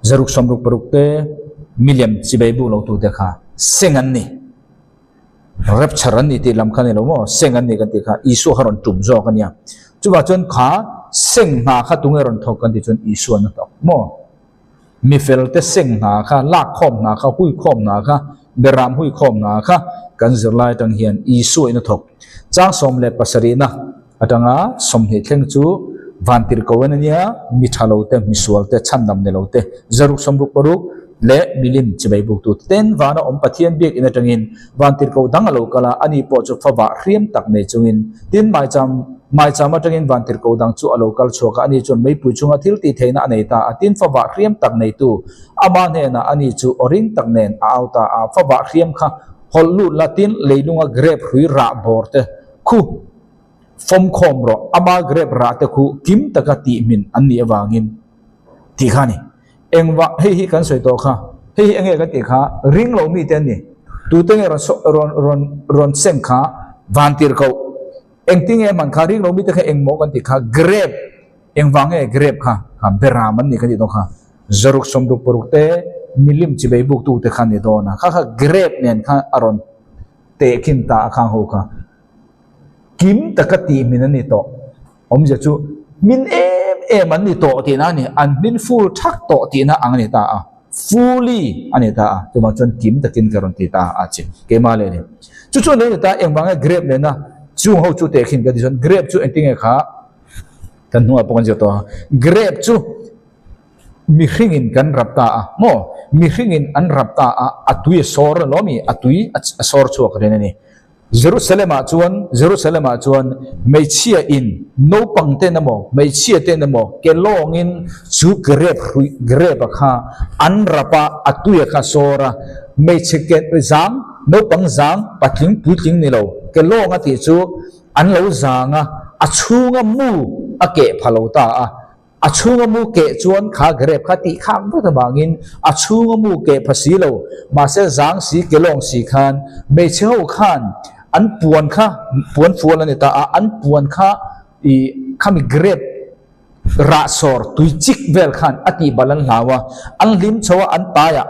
Zaruk 66 te milem chibei bu lo tute kha seng an ni. Rapture an ni tih lam kha ni lo maw? Seng an ni kan tih kha Isua kha rawn tum zawk a nia. Chuvah chuan kha seng hna kha tunge rawn thawk kan tih chuan Isua an thawk maw? Mi felte seng hna kha, lak khawm hna kha, hui khawm hna kha, beram hui khawm hna kha kan zirlai atang hian Isua in a thawk. Chang 17na atanga 20 thleng chu vantirhkoh en a nia, mi tha lo te, mi sual te, chhandam ni lo te, 666 leh milim chibei buktu ten vana awm Pathian biakinn atangin vantirhkoh dang a lo kal a, ani pawh chu favah hriam tak nei chungin tin maicham maicham atangin vantirhkoh dang chu a lo kal chhuak a, ani chuan meipui chunga thil tih theihna a nei ta a, tin favah hriam tak neitu ama hnenah ani chu aw ring tak nen a au ta a, favah hriam kha hawlh lut la tin leilunga grep hrui rah bawr te khu fawmkhawm rawh, ama grep rah te khu kim taka tih hmin an nih avangin tih kha a ni. Engvah hei hi kan sawi tawh kha, hei hi enge kan tih kha ring lo mi te an ni. Tute nge rawn rawn rawn rawn seng kha vantirhkoh. Engtinge hman kha ring lo mi te kha engmaw kan tih kha grep engvang nge grep kha kha beram an ni kan tih dawn kha. 666 te milim chibei buktu te kha an ni dawn a, kha kha grep nen khan a rawn tehkhin ta a khang ho kha. Kim taka tih hmin an ni tawh. Awmzia chu hmin em em an ni tawh tihna a ni. An hmin full thak tawh tihna ang a ni ta a. Fully a ni ta a. Chuvang chuan kim takin ka rawn ti ta a che. Keimah leh ni. Chu chuan lo ni ta engvang nge grape nena chung ho chu tehkhin ka ti chuan grape chu engtinge kha kan hnungah pawh kan zir tawh a. Grape chu mihringin kan rap ta a maw? Mihringin an rap ta a, a tui a sawr a lawm i, a tui a sawr chhuak reng a ni. Jerusalem-ah chuan, Jerusalem-ah chuan hmeichhia in naupang ten emaw, hmeichhia ten emaw ke lawngin chu grape hrui, grape a kha an rap a, a tui a kha sawr a, hmeichhe ke zang, naupang zang, patling puitling ni lo, ke lawng a tih chu an lo zang a, a chhunga mu a keh pha lo ta a. A chhunga mu keh chuan kha grape kha tih khak vek avangin a chhunga mu keh pha si lo, mahse zang si ke lawng si khan hmeichhe ho khan an puan kha puan fual a ni ta a, an puan kha ih khami grape rah sawr tui chik vel khan a tih bal an hlau a, an hlim chho a an taiah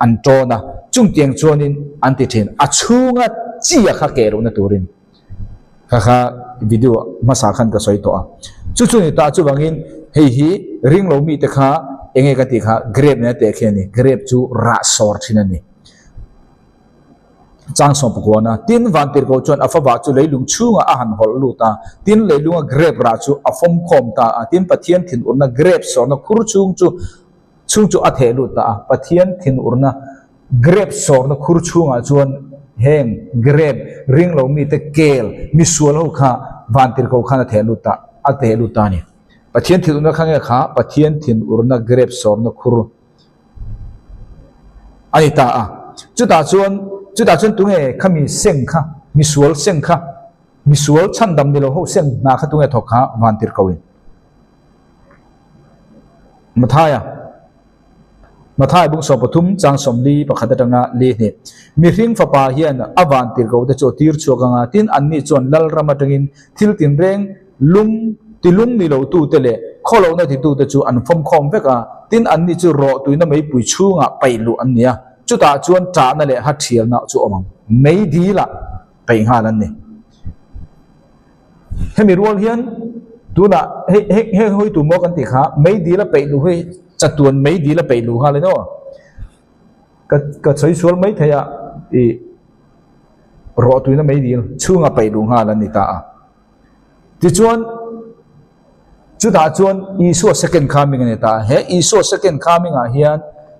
an tawn a, chungtiang chuanin an ti thin, a chhunga chi a kha keh lohna turin. Kha kha video hmasa khan ka sawi tawh a. Chu chu ni ta chuvangin hei hi ring lo mite kha enge ka tih kha grape nena teh khi a ni. Grape chu rah sawr thin a ni. Chang sawm pakuan a, tin vantirhkoh chuan a favah chu leilung chhungah a han hawlh lut a, tin leilunga grape rah chu a fawm khawm ta a, tin Pathian thinurna grape sawrna khur chhung chu Chung chu a theh lut ta a, Pathian thinurna grape sawrna khur chhungah chuan heng grape ring lo mite kel misual ho kha vantirhkoh khan a theh lut ta a theh lut ta a ni. Pathian thinurna kha nge kha Pathian thinurna grape sawrna khur a ni ta a. Chutah chuan chutah chuan tunge khami seng kha misual seng kha misual chhandam ni lo ho seng hna kha tunge thawk kha vantirhkohin. Mathaia Mathai bung 13 chang 40 pakhat atanga li hnih Mihring fapa hian a van tirhkoh te chu a tir chhuak anga tin anni chuan Lalram atangin thil tinreng lung tilung ni lo tute leh khawlohna titute chu an fawmkhawm vek a, tin anni chu rawh tuina meipui chhungah paih luh an ni a, chutah chuan ṭahna leh hathialna chu awm ang. Meidil ah paih nghal an ni. Hemi rual hian tunah hei hei heng hawi tur maw kan tih kha meidil a peih luh hi chatuan meidil a peih luh nghal in aw. Ka ka sawi sual mai thei a ih rawhtuina meidil chhunga peih luh nghal an ni ta a. Tichuan chutah chuan Isua second coming a ni ta a. He Isua second coming ah hian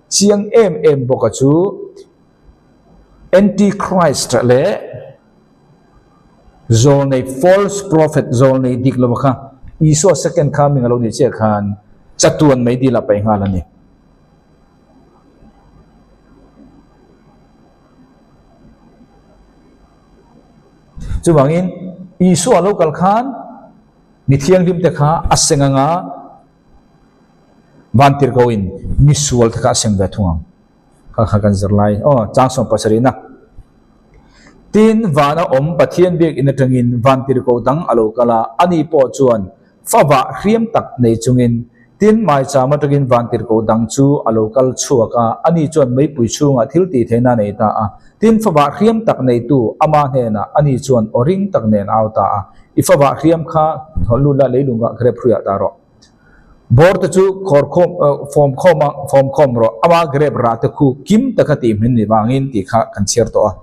chiang em em bawka chu Antichrist leh Zawlnei false prophet zawlnei dik lova kha Isua second coming a lo nih chiah khan chatuan mai dil ah paih nghal a ni. Chuvangin Isua lo kal khan mi thianghlim te kha a seng anga vantirhkohin misual te kha a seng ve thung ang. Kha kha kan zir lai aw chang sawm pasarihna. Tin, vana awm Pathian biakinn atangin vantirhkoh dang a lo kal a, ani pawh chuan favah hriam tak nei chungin tin maicham atangin vantirhkoh dang chu a lo kal chhuak a, ani chuan meipui chhungah thil tih theihna a nei ta a. Tin, favah hriam tak neitu ama hnenah ani chuan aw ring tak nen a au ta a, I favah hriam kha hnawh lut la leilungah grep hruiah ta rawh. Bawr te chu khawr khawm fawm khawm a fawm khawm rawh ama grape rah te khu kim taka tih hmin ni vangin tih kha kan chhiar tawh a.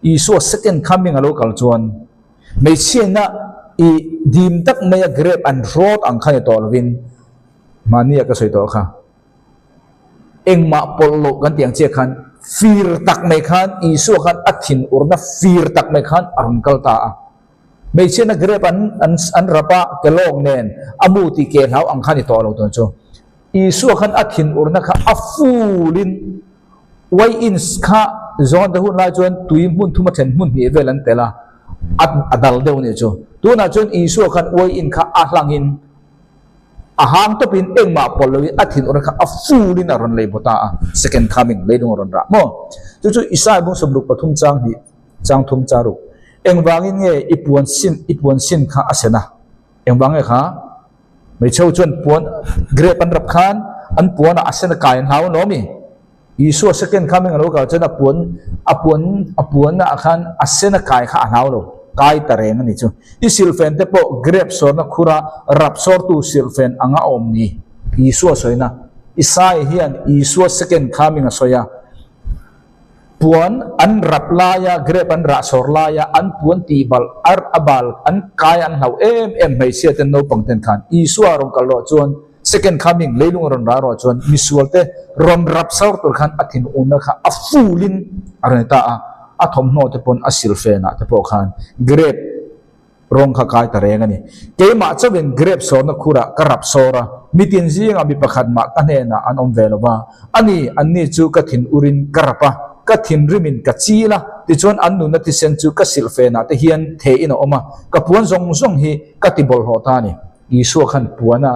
Isua second coming a lo kal chuan hmeichhiaina i dim tak maia grape an hrawt ang kha ni tawh lovin mahnia ka sawi tawh kha engmah pawlh loh kan tih ang chiah khan fir tak mai khan Isua khan a thin urna fir tak mai khan a rawn kal ta a. Hmeichhiatna grape an an an rap a, kelawk nen a mu tih ke hlau ang kha ni tawh lo tun chu. Isua khan a thinurna kha a fulin uaiins kha zawn te hun lai chuan tui hmun thum a then hmun hnih vel an tel a, a a dal deuh a nih chu. Tunah chuan Isua khan uaiin kha a hlangin a hang tawpin engmah pawlh loin a thinurna kha a fulin a rawn lei baw ta a, second coming leilung a rawn rah maw? Chu chu Isaiah bung 63 chang hnih Chang thum cha ruk. Engvangin nge i puan sin i puan sin kha a sen a? Engvang nge kha? Hmeichhe chuan puan grape an rap khan an puanah a sen a kai an hlau an lawm i. Isua second coming a lo kal chuan a puan a puan a puanah khan a sen a kai kha a hlau lo. Kai ta reng a ni chu. I silhfen te pawh grape sawrna khura rap sawrtu silhfen anga a awm ni. Isua sawina. Isaiah hian Isua second coming a sawi a. Puan an rap laia, grape an rah sawr laia, an puan tih balh ar a bal an kai an hlauh em em hmeichhia ten naupang ten khan Isua rawn kal rawh chuan second coming leilung a rawn rah rawh chuan misual te rawn rap sawr tur khan a thinurna kha a full in a rawn ta a, a thawmhnaw te pawn a silfen ah te pawh khan grape Rawng kha kai ta reng a ni. Keimah chauhin grape sawrna khurah ka rap sawr a, mitin zingah mi pakhat mah ka hnenah an awm ve lo va. A ni, anni chu ka thin urin ka rap a, ka thinrimin ka chil a, tichuan an nunna thisen chu ka silhfenah te hian thehin a awm a, ka puan zawng zawng hi ka ti bawlhhlawh ta a ni. Isua khan puana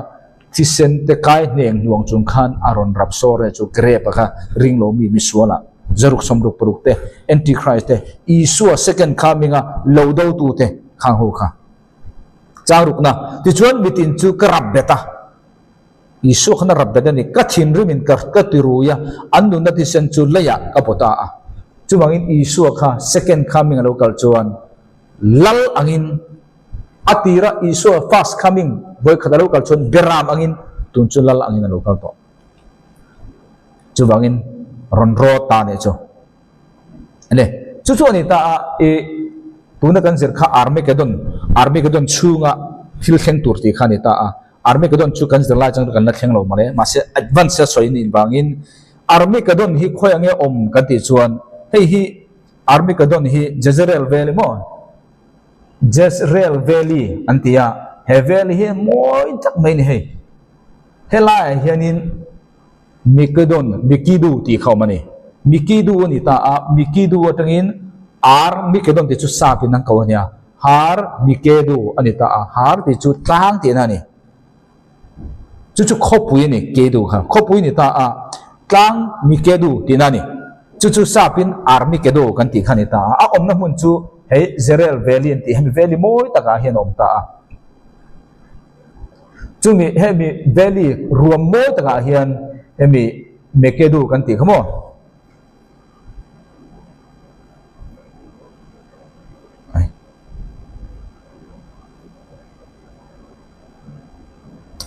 thisen te kai hneng hnuang chung khan a rawn rap sawr e chu grape a kha ring lo mi misualah zaruk sawmruk paruk te antichrist te Isua second coming a lo do tu te khang ho kha changrukna tichuan mitin chu ka rap bet a Isua khan a rap bet a ni ka thinrim in ka ka ti rui a an nunna thisen chu leiah ka baw ta a chuvangin Isua kha second coming a lo kal chuan lal angin A tira Isua first coming vawikhat a lo kal chuan Beram angin tun chu Lal angin a lo kal tawh. Chuvangin rawn rawt ta nih chu. Ani, chu chu a ni ta a, i tuna kan zir kha Armageddon, Armageddon chhunga thil thleng tur tih kha a ni ta a. Armageddon chu kan zir lai chang chu kan la thleng lo mawle, mahse advance a sawi nih vangin Armageddon hi khawi ange awm kan tih chuan hei hi Armageddon hi Jezreel vel emaw Jezreel Valley an ti a, he valley hi mawi tak mai a ni hei. Helaiah hianin Mikidon, Mikidu tih kha a awm a ni. Mikidu a ni ta a, Mikidu atangin Ar Mikidon tih chu sap in an ko a nia, Har Mikedu a ni ta a, Har tih chu tlang tihna a ni. Chu chu khawpui a ni, Kedu kha khawpui a ni ta a, tlang Mikedu tihna a ni. Chu chu sapin Armikedo kan tih kha a ni ta a, a awmna hmun chu hei Zerel Valley an tih hemi valley mawi takah hian a awm ta a. Chumi hemi valley ruam mawi takah hian hemi Mekedu kan tih kha maw?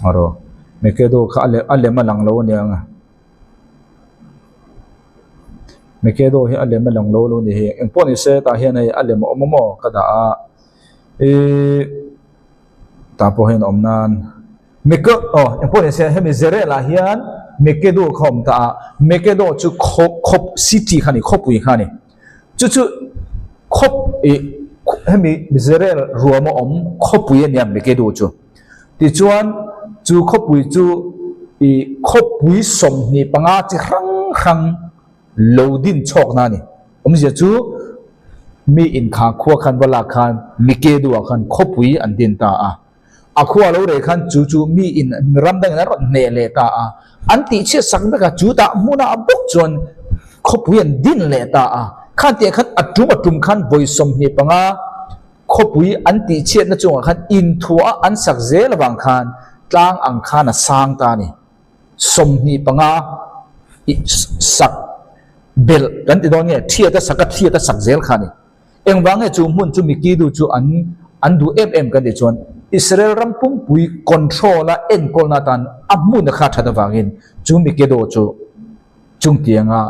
Rawh Mekedo kha a lem a lem a lang lo a nia ang a. Mekedo hi a lem a lang lo lo ni hi. Engpawh ni se tah hian hei a lem a awm a maw ka dah a. Ihh tah pawh hian a awm nan Meke aw engpawh ni se hemi Zerel ah hian Mekedo kha a awm ta a. Mekedo chu khaw khaw city kha a ni khawpui kha a ni. Chu chu khawp ih hemi Zerel ruam a awm khawpui a nia Mekedo chu. Tichuan, chu khawpui chu i khawpui 25 chi hrang hrang lo din chhawkna a ni. Awmzia chu mi inkha khua khan va lak khan Mikedu-ah khan khawpui an din ta a. A khua lo reh khan chu chu mi in ram dangin an rawn hneh leh ta a. An tihchhiat sak vek a, chu tah hmunah bawk chuan khawpui an din leh ta a. Khan tihah khan a tum a tum khan vawi 25 Khawpui an tihchhiatna chungah khan inthuah a an sak zel avang khan tlang ang khan a sang ta a ni. 25 i sak belh kan ti dawn nge thiat a sak a thiat a sak zel kha a ni. Engvang nge chu hmun chu Mikidu chu an an duh em em kan tih chuan Israel ram pumpui control a enkawlna atan a hmun a kha that avangin chu Mikido chu chungtianga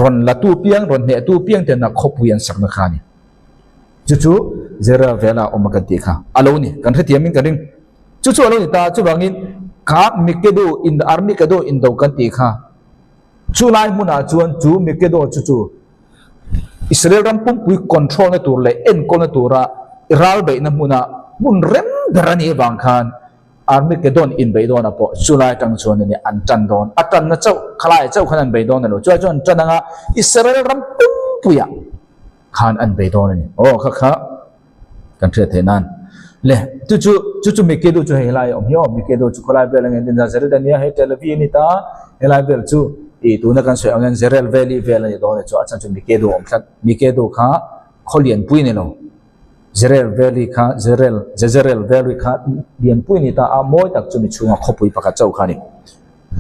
rawn latu piang rawn hnehtu piang tena khawpui an sakna kha a ni. Chu chu Zerah vela awm a kan tih kha a lo ni. Kan hrethiam in ka ring. Chu chu a lo ni ta. Chuvangin kha Mekedo in Armikedo indo kan tih kha chu lai hmunah chuan chu Mekedo chu chu Israel ram pumpui control na tur leh enkawlna tura ral beihna hmuna hmun rem ber a nih avang khan Armageddon inbeih dawnah pawh chulai atang chuan a ni an tan dawn. A tanna chauh khalai chauh khan an bei dawn a lo. Chulai chuan an tan anga Israel ram pumpuiah khan an bei dawn a ni. Aw kha kha kan hriat theih nan. Le chu chu chu chu Mekedo chu hei helai a awm hi aw. Mekedo chu khawlai vel angin tin Nazareth a nia hei Tel Aviv a ni ta. Helai vel chu ih tuna kan sawi angin Zerel Valley vel a ni dawn a chu a chhan chu Mekedo a awm tlat. Mekedo kha khaw lianpui a ni lo. Zerel Valley kha Zerel Jezerel Valley kha lianpui a ni ta a mawi tak chu mi chhunga khawpui pakhat chauh kha a ni.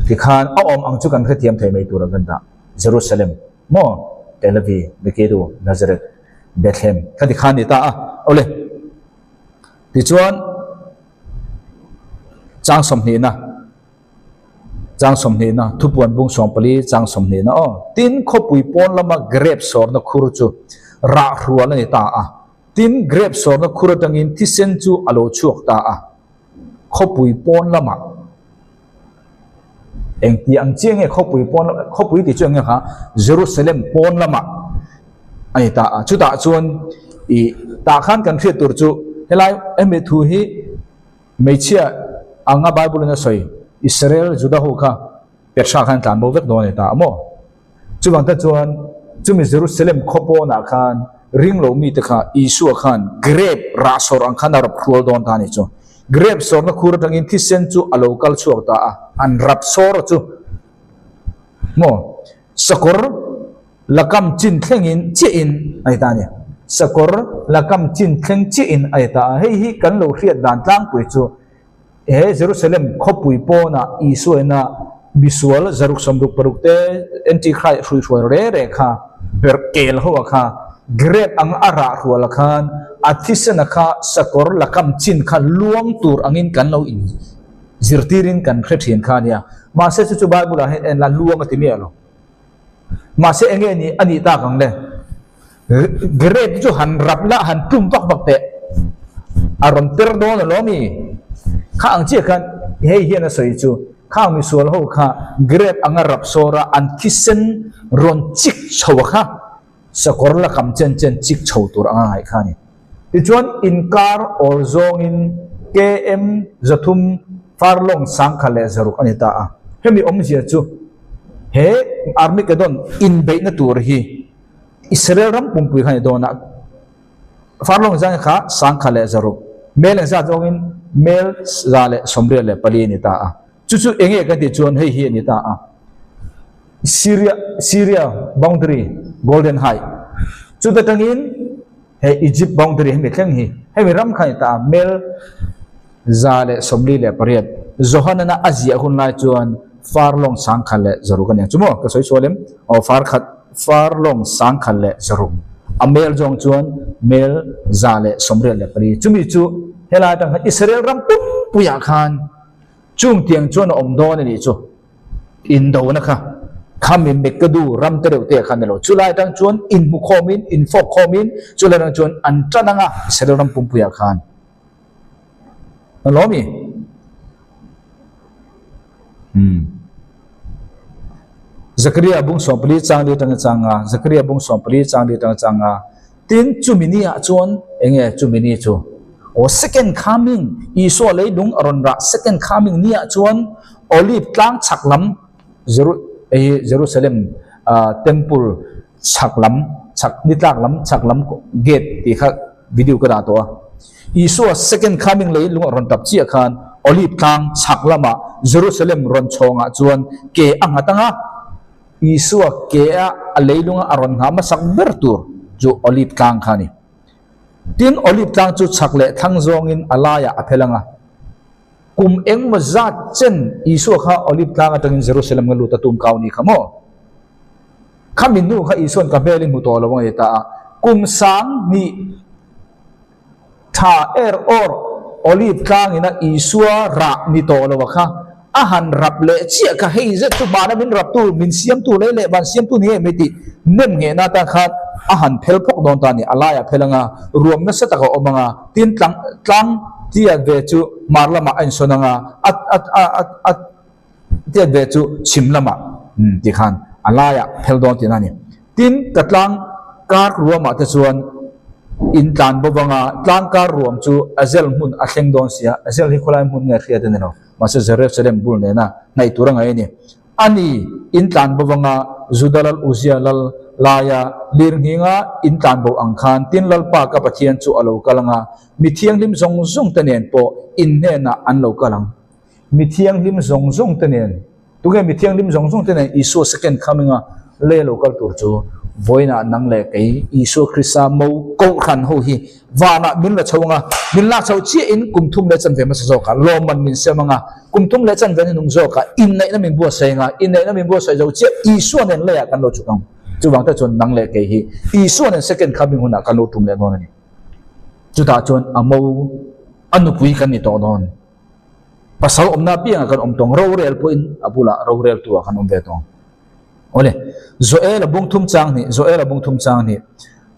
Tikhan a awm ang chu kan hrethiam thei mai tur a kan dah. Jerusalem maw Tel Aviv, Megiddo, Nazareth, Bethlehem kha tikhan a ni ta a. Awle tichuan chang sawmhnihna Chang sawmhnihna, Thupuan bung sawmpali chang sawmhnihna aw. Tin, khawpui pawn lama grep sawrna khur chu rah hrual a ni ta a. Tin, grep sawrna khur atangin thisen chu a lo chhuak ta a. Khawpui pawn lamah engti ang chiah nge khawpui pawn lamah, khawpui tih chu eng nge kha, Jerusalem pawn lamah a ni ta a. Chutah chuan ih tah khan kan hriat tur chu helai hemi thu hi, Hmeichhia anga Bible in a sawi Israel Juda ho kha Petra khan tlan bo vek dawn a ni ta a maw? Chuvang te chuan chumi Jerusalem khaw pawnah khan ring lo mite kha Isua khan grape rah sawr ang khan a rap hrual dawn ta a ni chu. Grape sawrna khur atangin thisen chu a lo kal chhuak ta a, an rap sawr chu maw? Sakawr Lakam chin thlengin chiahin a ni ta a ni. Sakawr lakam chin thleng chiahin a ni ta a. Hei hi kan lo hriat dan tlangpui chu he Jerusalem khawpui pawnah Isua ina misual zaruk sawmruk paruk te Antichrist hruihruai re re kha ber kel ho a kha grape ang a rah hrual a khan a thisen a kha sakawr lakam chin kha luang tur angin kan lo in zirtirin kan hre thin kha a nia. Mahse chu chu Bible ah hian en la luang a ti miah lo. Mahse enge ni a nih tak ang le? Grape chu han rap la, han tum vak vak teh. A rawn per dawn alawm i. Kha ang chiah khan hei hian a sawi chu, khang misual ho kha grape anga rap sawr a an thisen rawn chik chho a kha sakawr la kam chen chen chik chho tur anga ngaih kha a ni. Tichuan inkar awl zawngin KM 300 farlong 1100 a ni ta a. Hemi awmzia chu he Armageddon inbeihna tur hi Israel ram pumpui kha a ni dawn a. Farlong zan kha 1100 mel engzat zawngin mel 184 a ni ta a. Chu chu eng nge kan tih chuan hei hi a ni ta a. Syria Syria boundary Golden High chuta tangin he Egypt boundary hemi thleng hi hemi ram kha a ni ta a mel 148 Johanana a ziah hun lai chuan farlong 1100 a ni ang chu maw ka sawi sual em aw far khat farlong 1100 a mel zawng chuan mel 184 chumi chu helai atang khan Israel ram pumpuiah khan. Chung tiang chuan a awm dawn a nih chu. Indona kha khami Mekadu ram te reuh te khan ni lo. Chulai atang chuan inhmu khawmin, infawk khawmin, chulai atang chuan an tan anga Israel ram pumpuiah khan. A lawm i? Hmm. Zakaria bung 14 chang li atanga chang nga, Zakaria bung 14 chang li atanga chang nga. Tin, chumi ni ah chuan enge chumi ni chu? Aw, second coming, Isua leilung a rawn rah second coming ni ah chuan Olive tlang chhak lam, Jeru, hei hi Jerusalem temple chhak lam, chhak ni tlak lam, chhak lam gate tih kha video ka dah tawh a. Isua second coming leilung a rawn tap chiah khan Olive tlang chhak lamah Jerusalem rawn chhawngah chuan ke a nghat ang a, Isua ke a a leilunga a rawn nghah hmasak ber tur chu Olive tlang kha a ni. Tin, Olive tlang chu chhak leh thlang zawngin a laiah a phel ang a. Kum engmaw zat chen Isua kha Olive tlang atangin Jerusalem nga lut a tum kau ni kha maw? Khami hnu kha Isua'n ka hmelin hmu tawh lo ang a ti ta a. Kum sang hnih Tha er awr Olive tlangin a Isua rah ni tawh lo a kha a han rap leh chiah kha hei zet chu hmana min raptu, min siamtu lei leh van siamtu ni em tih nem nghehna atan khan a han phel phawk dawn ta a ni. A laiah phel anga ruam nasa tak a awm anga tin tlang tlang tiat ve chu hmar lamah a insawn anga a a a a tiat ve chu chhim lamah tih khan a laiah phel dawn tihna a ni. Tin, ka tlang kar ruamah te chuan in tlan bo vanga tlang kar ruam chu Azel hmun a thleng dawn sia, Azel hi khawlai hmun nge hriat a ni lo, mahse Jerusalem bul nena hnaih tur a ngaih a ni. A ni, in tlan bo vanga Juda lal Uzia lal laia lirnghinga in tlan bo ang khan tin Lalpa ka Pathian chu a lo kal anga, mi thianghlim zawng zawng te nen pawh in hnenah an lo kal ang. Mi thianghlim zawng zawng te nen, tunge mi thianghlim zawng zawng te nen Isua second coming a lei lo kal tur chu vawiinah nang leh kei Isua Krista mo kohhran ho hi vanah min la chho anga, min lak chho chiahin kum thum leh chanve hmasa zawkah lawmman min siam anga, kum thum leh chanve ni nung zawkah inneihna min buatsaih anga, inneihna min buatsaih zo chiah Isua nen leiah kan lo chhuk ang. Chuvang te chuan nang leh kei hi Isua nen second coming hunah kan lo tum leh dawn a ni. Chutah chuan a mo a nupui kan ni tawh dawn. Pasal awmna apiangah kan awm tawng, rorel pawhin a bulah roreltu ah kan awm ve tawng. Awle, Joel a bung thum chang hnih, Joel a bung thum chang hnih,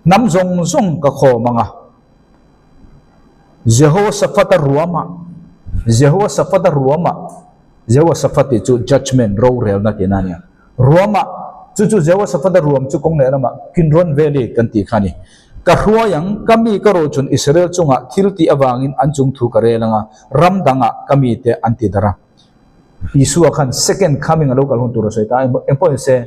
Hnam zawng zawng ka khawm ang a, Jehoshaphat-a ruamah, Jehoshaphat-a ruamah, Jehoshaphat tih chu judgement, rorelna tihna a nia, ruamah, chu chu Jehoshaphat-a ruam chu kawng lehlamah Kinron Valley kan tih kha a ni. Ka hruai ang, ka mi ka rochun Israel chungah thil tih avangin an chung thu ka rel ang a, ram dangah ka mite an ti darh a. Isua khan second coming a lo kal hun tur a sawi ta a, engpawh ni se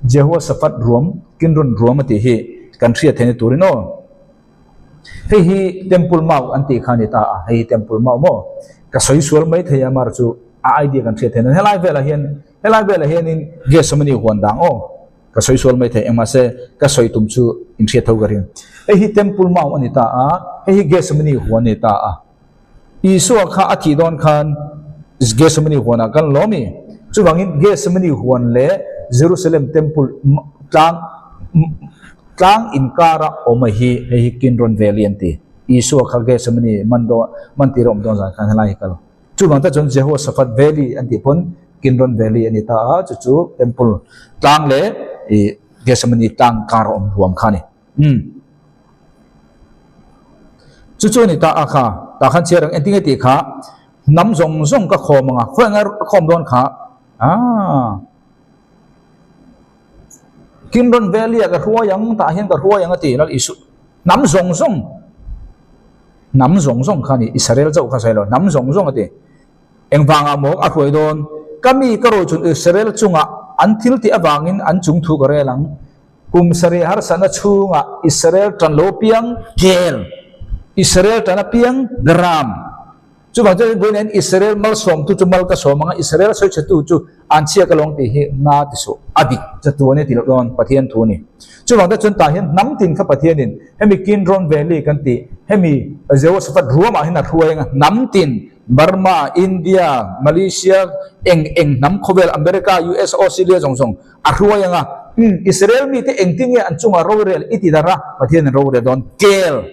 Jehoshaphat ruam, Kinron ruam a tih hi kan hriat theihna turin aw. Hei hi Temple Mount an tih kha a ni ta a, hei hi Temple Mount maw? Ka sawi sual mai thei a, mar chu a idea kan hriat theihna. Helai velah hian, helai velah hianin Gethsemane huan dang aw. Ka sawi sual mai thei eng mahse ka sawi tum chu in hriat tho ka ring. Hei hi Temple Mount a ni ta a, hei hi Gethsemane huan a ni ta a. Isua kha a thih dawn khan Gethsemane huanah kan lawm i. Chuvangin Gethsemane huan leh Jerusalem Temple tlang tlang inkara awm a hi hei hi Kidron Valley an ti. Isua kha Gethsemane man dawn man tir a awm dawn zan khan helai hi kal. Chuvang te chuan Jehoshaphat Valley an tih pawn Kidron Valley a ni ta a, chu chu Temple tlang leh ih Gethsemane tlang kar a awm huam kha a ni. Umm. Chu chu a ni ta a kha, tah khan chhiar ang engtin nge tih kha hnam zawng zawng ka khawm ang a, khawi anga a khawm dawn kha aaa. Kidron Valley ah ka hruai ang, tah hian ka hruai ang a ti Lal Isu hnam zawng zawng. Hnam zawng zawng kha a ni, Israel chauh kha sawi lo, hnam zawng zawng a ti. Engvangah maw a hruai dawn? Ka mi ka rawih chun Israel chungah an thil tih avangin an chung thu ka rel ang. Kum sarih harsatna chhungah Israel tan lo piang kel, Israel tan apiang gram. Chuvang chuan vawiin hian Israel malsawmtu chu mal ka sawm ang a, Israel sawichhetu chu an chhia ka lawng tih hi nga ti suh, a dik chatuan i ti loh dawn Pathian thu a ni. Chuvang te chuan tah hian hnam tin kha Pathianin hemi Kidron Valley kan tih hemi Jehoshaphat ruamah hian a hruai ang a, hnam tin Burma, India, Malaysia, eng eng hnam khawvel America, US, Australia zawng zawng a hruai ang a, umm Israel mite engtin nge an chungah rorel i ti darh a, Pathianin rorel dawn kel.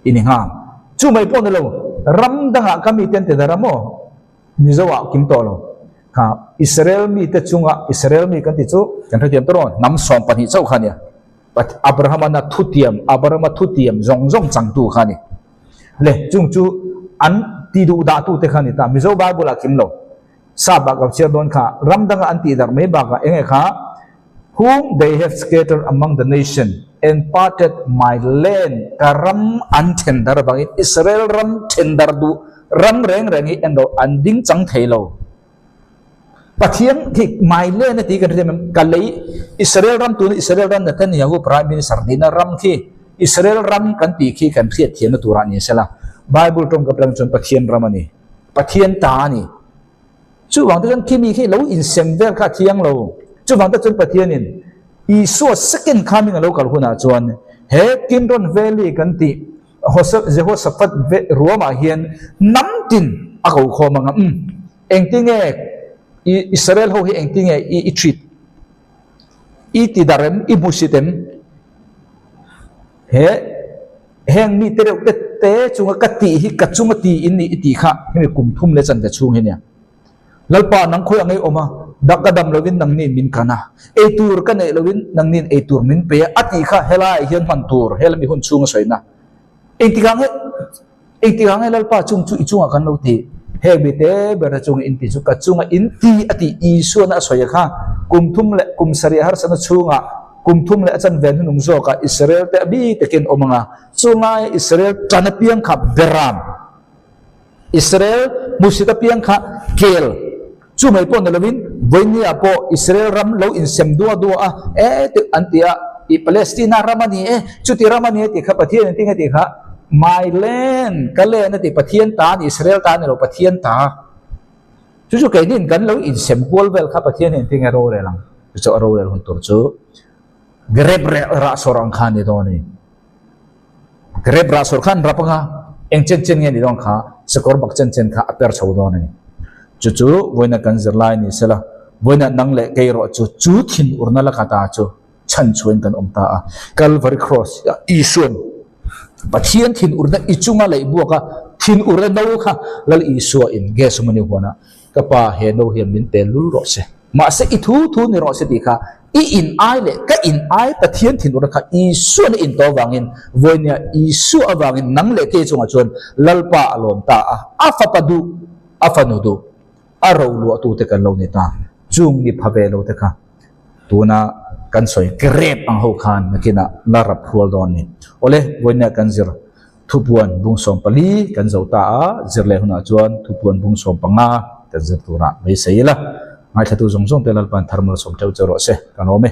I ni nghal. Chu mai pawh ni lo, ram dangah ka mite an ti darh a maw? Mizo ah kim tawh lo. Kha Israel mite chunga Israel mi kan tih chu kan hrethiam tawh rawn hnam 12 chauh kha a nia. Abrahama-na thutiam Abrahama thutiam zawng zawng changtu kha a ni. Le chung chu an ti duh dah tute kha a ni ta. Mizo Bible ah kim lo. Sap ah ka chhiar dawn kha ram danga an tih darh mai bakah eng nge kha Whom they have scattered among the nation and parted my land ka ram an then dar avangin Israel ram then dar duh ram reng reng hi englo an ding chang thei lo. Pathian khi my land a ti kan hriat em ka lei Israel ram tuna Israel ram Netanyahu Prime Minister nihna ram khi Israel ram kan tih khi kan hriat thiamna turah ni sela Bible tawngka tang chuan Pathian ram a ni Pathian ta a ni. Chuvang te chuan khi mi khi lo insem vel kha a thiang lo. Chuvang te chuan Pathianin Isua second coming a lo kal hunah chuan he Kidron Valley kan tih Jehoshaphat ruamah hian hnam tin a ko khawm ang a, umm engtinge Israel ho hi engtinge i treat, i ti darh em, i hmusit em? He heng mite reuh te te chunga ka tih hi ka chunga ti in nih i tih kha hemi kum thum leh chan ve chhung hi nia. Lalpa nang khawi ang ei awm a, dak ka dam lovin nangni min kan a, ei tur ka neih lovin nangni'n ei tur min pe a, a tih kha helaiah hian hman tur helami hun chhunga sawina. Engtikah nge engtikah nge Lalpa chung chu i chungah kan lo ti? Heng mite ber te chunga in ti chu ka chunga in ti a tih Isuana a sawi a kha kum thum leh kum sarih harsatna chhungah kum thum leh a chanve hnunung zawkah Israel te a bi takin awm ang a, chunglai Israel tan apiang kha beram Israel hmusit apiang kha kel chu mai pawh ni lovin vawinia pawh Israel ram lo insem dua dua a e tih an ti a ih Palestina ram a ni e chuti ram a ni e tih kha Pathian in tinge tih kha my land ka land a ti Pathian ta a ni Israel ta a ni lo Pathian ta chu chu keini in kan lo insem kual vel kha Pathian in tinge rorel ang chu chu a rorel hun tur chu grep rah sawr ang kha a ni dawn a ni. Grep rah sawr kha an rap anga, eng chen chen nge ni dawn kha, sakawr bak chen chen kha a per chho dawn a ni. Chu chu vawiina kan zirlai ni sela, vawiina nang leh kei erawh chu chu thinurna laka ta chu chhan chhuain kan awm ta a. Calvary Cross ah Isua'n Pathian thinurna i chunga leih buak a, thinurna no kha Lal Isua in Gethsemane huanah Ka pa, he no hian min pe lul rawh se. Mahse, i thu thu ni rawh se tih kha i in ai leh ka in ai Pathian thinurna kha Isuan a in tawh avangin, vawinia Isua avangin nang leh kei chungah chuan Lalpa a lawm ta a, a fapa duh, a fanu duh, a roluahtute kan lo ni ta. Chung ni pha ve lo te kha tuna kan sawi grep ang ho khan nakinah la rap hrual dawn ni. Awle, vawinia kan zir Thupuan bung 14 kan zo ta a, zir leh hunah chuan Thupuan bung 15 kan zir turah beisei ila. Ngaithlatu zawng zawng te Lalpa'n thar malsawm theuh che rawh se, ka lawm e.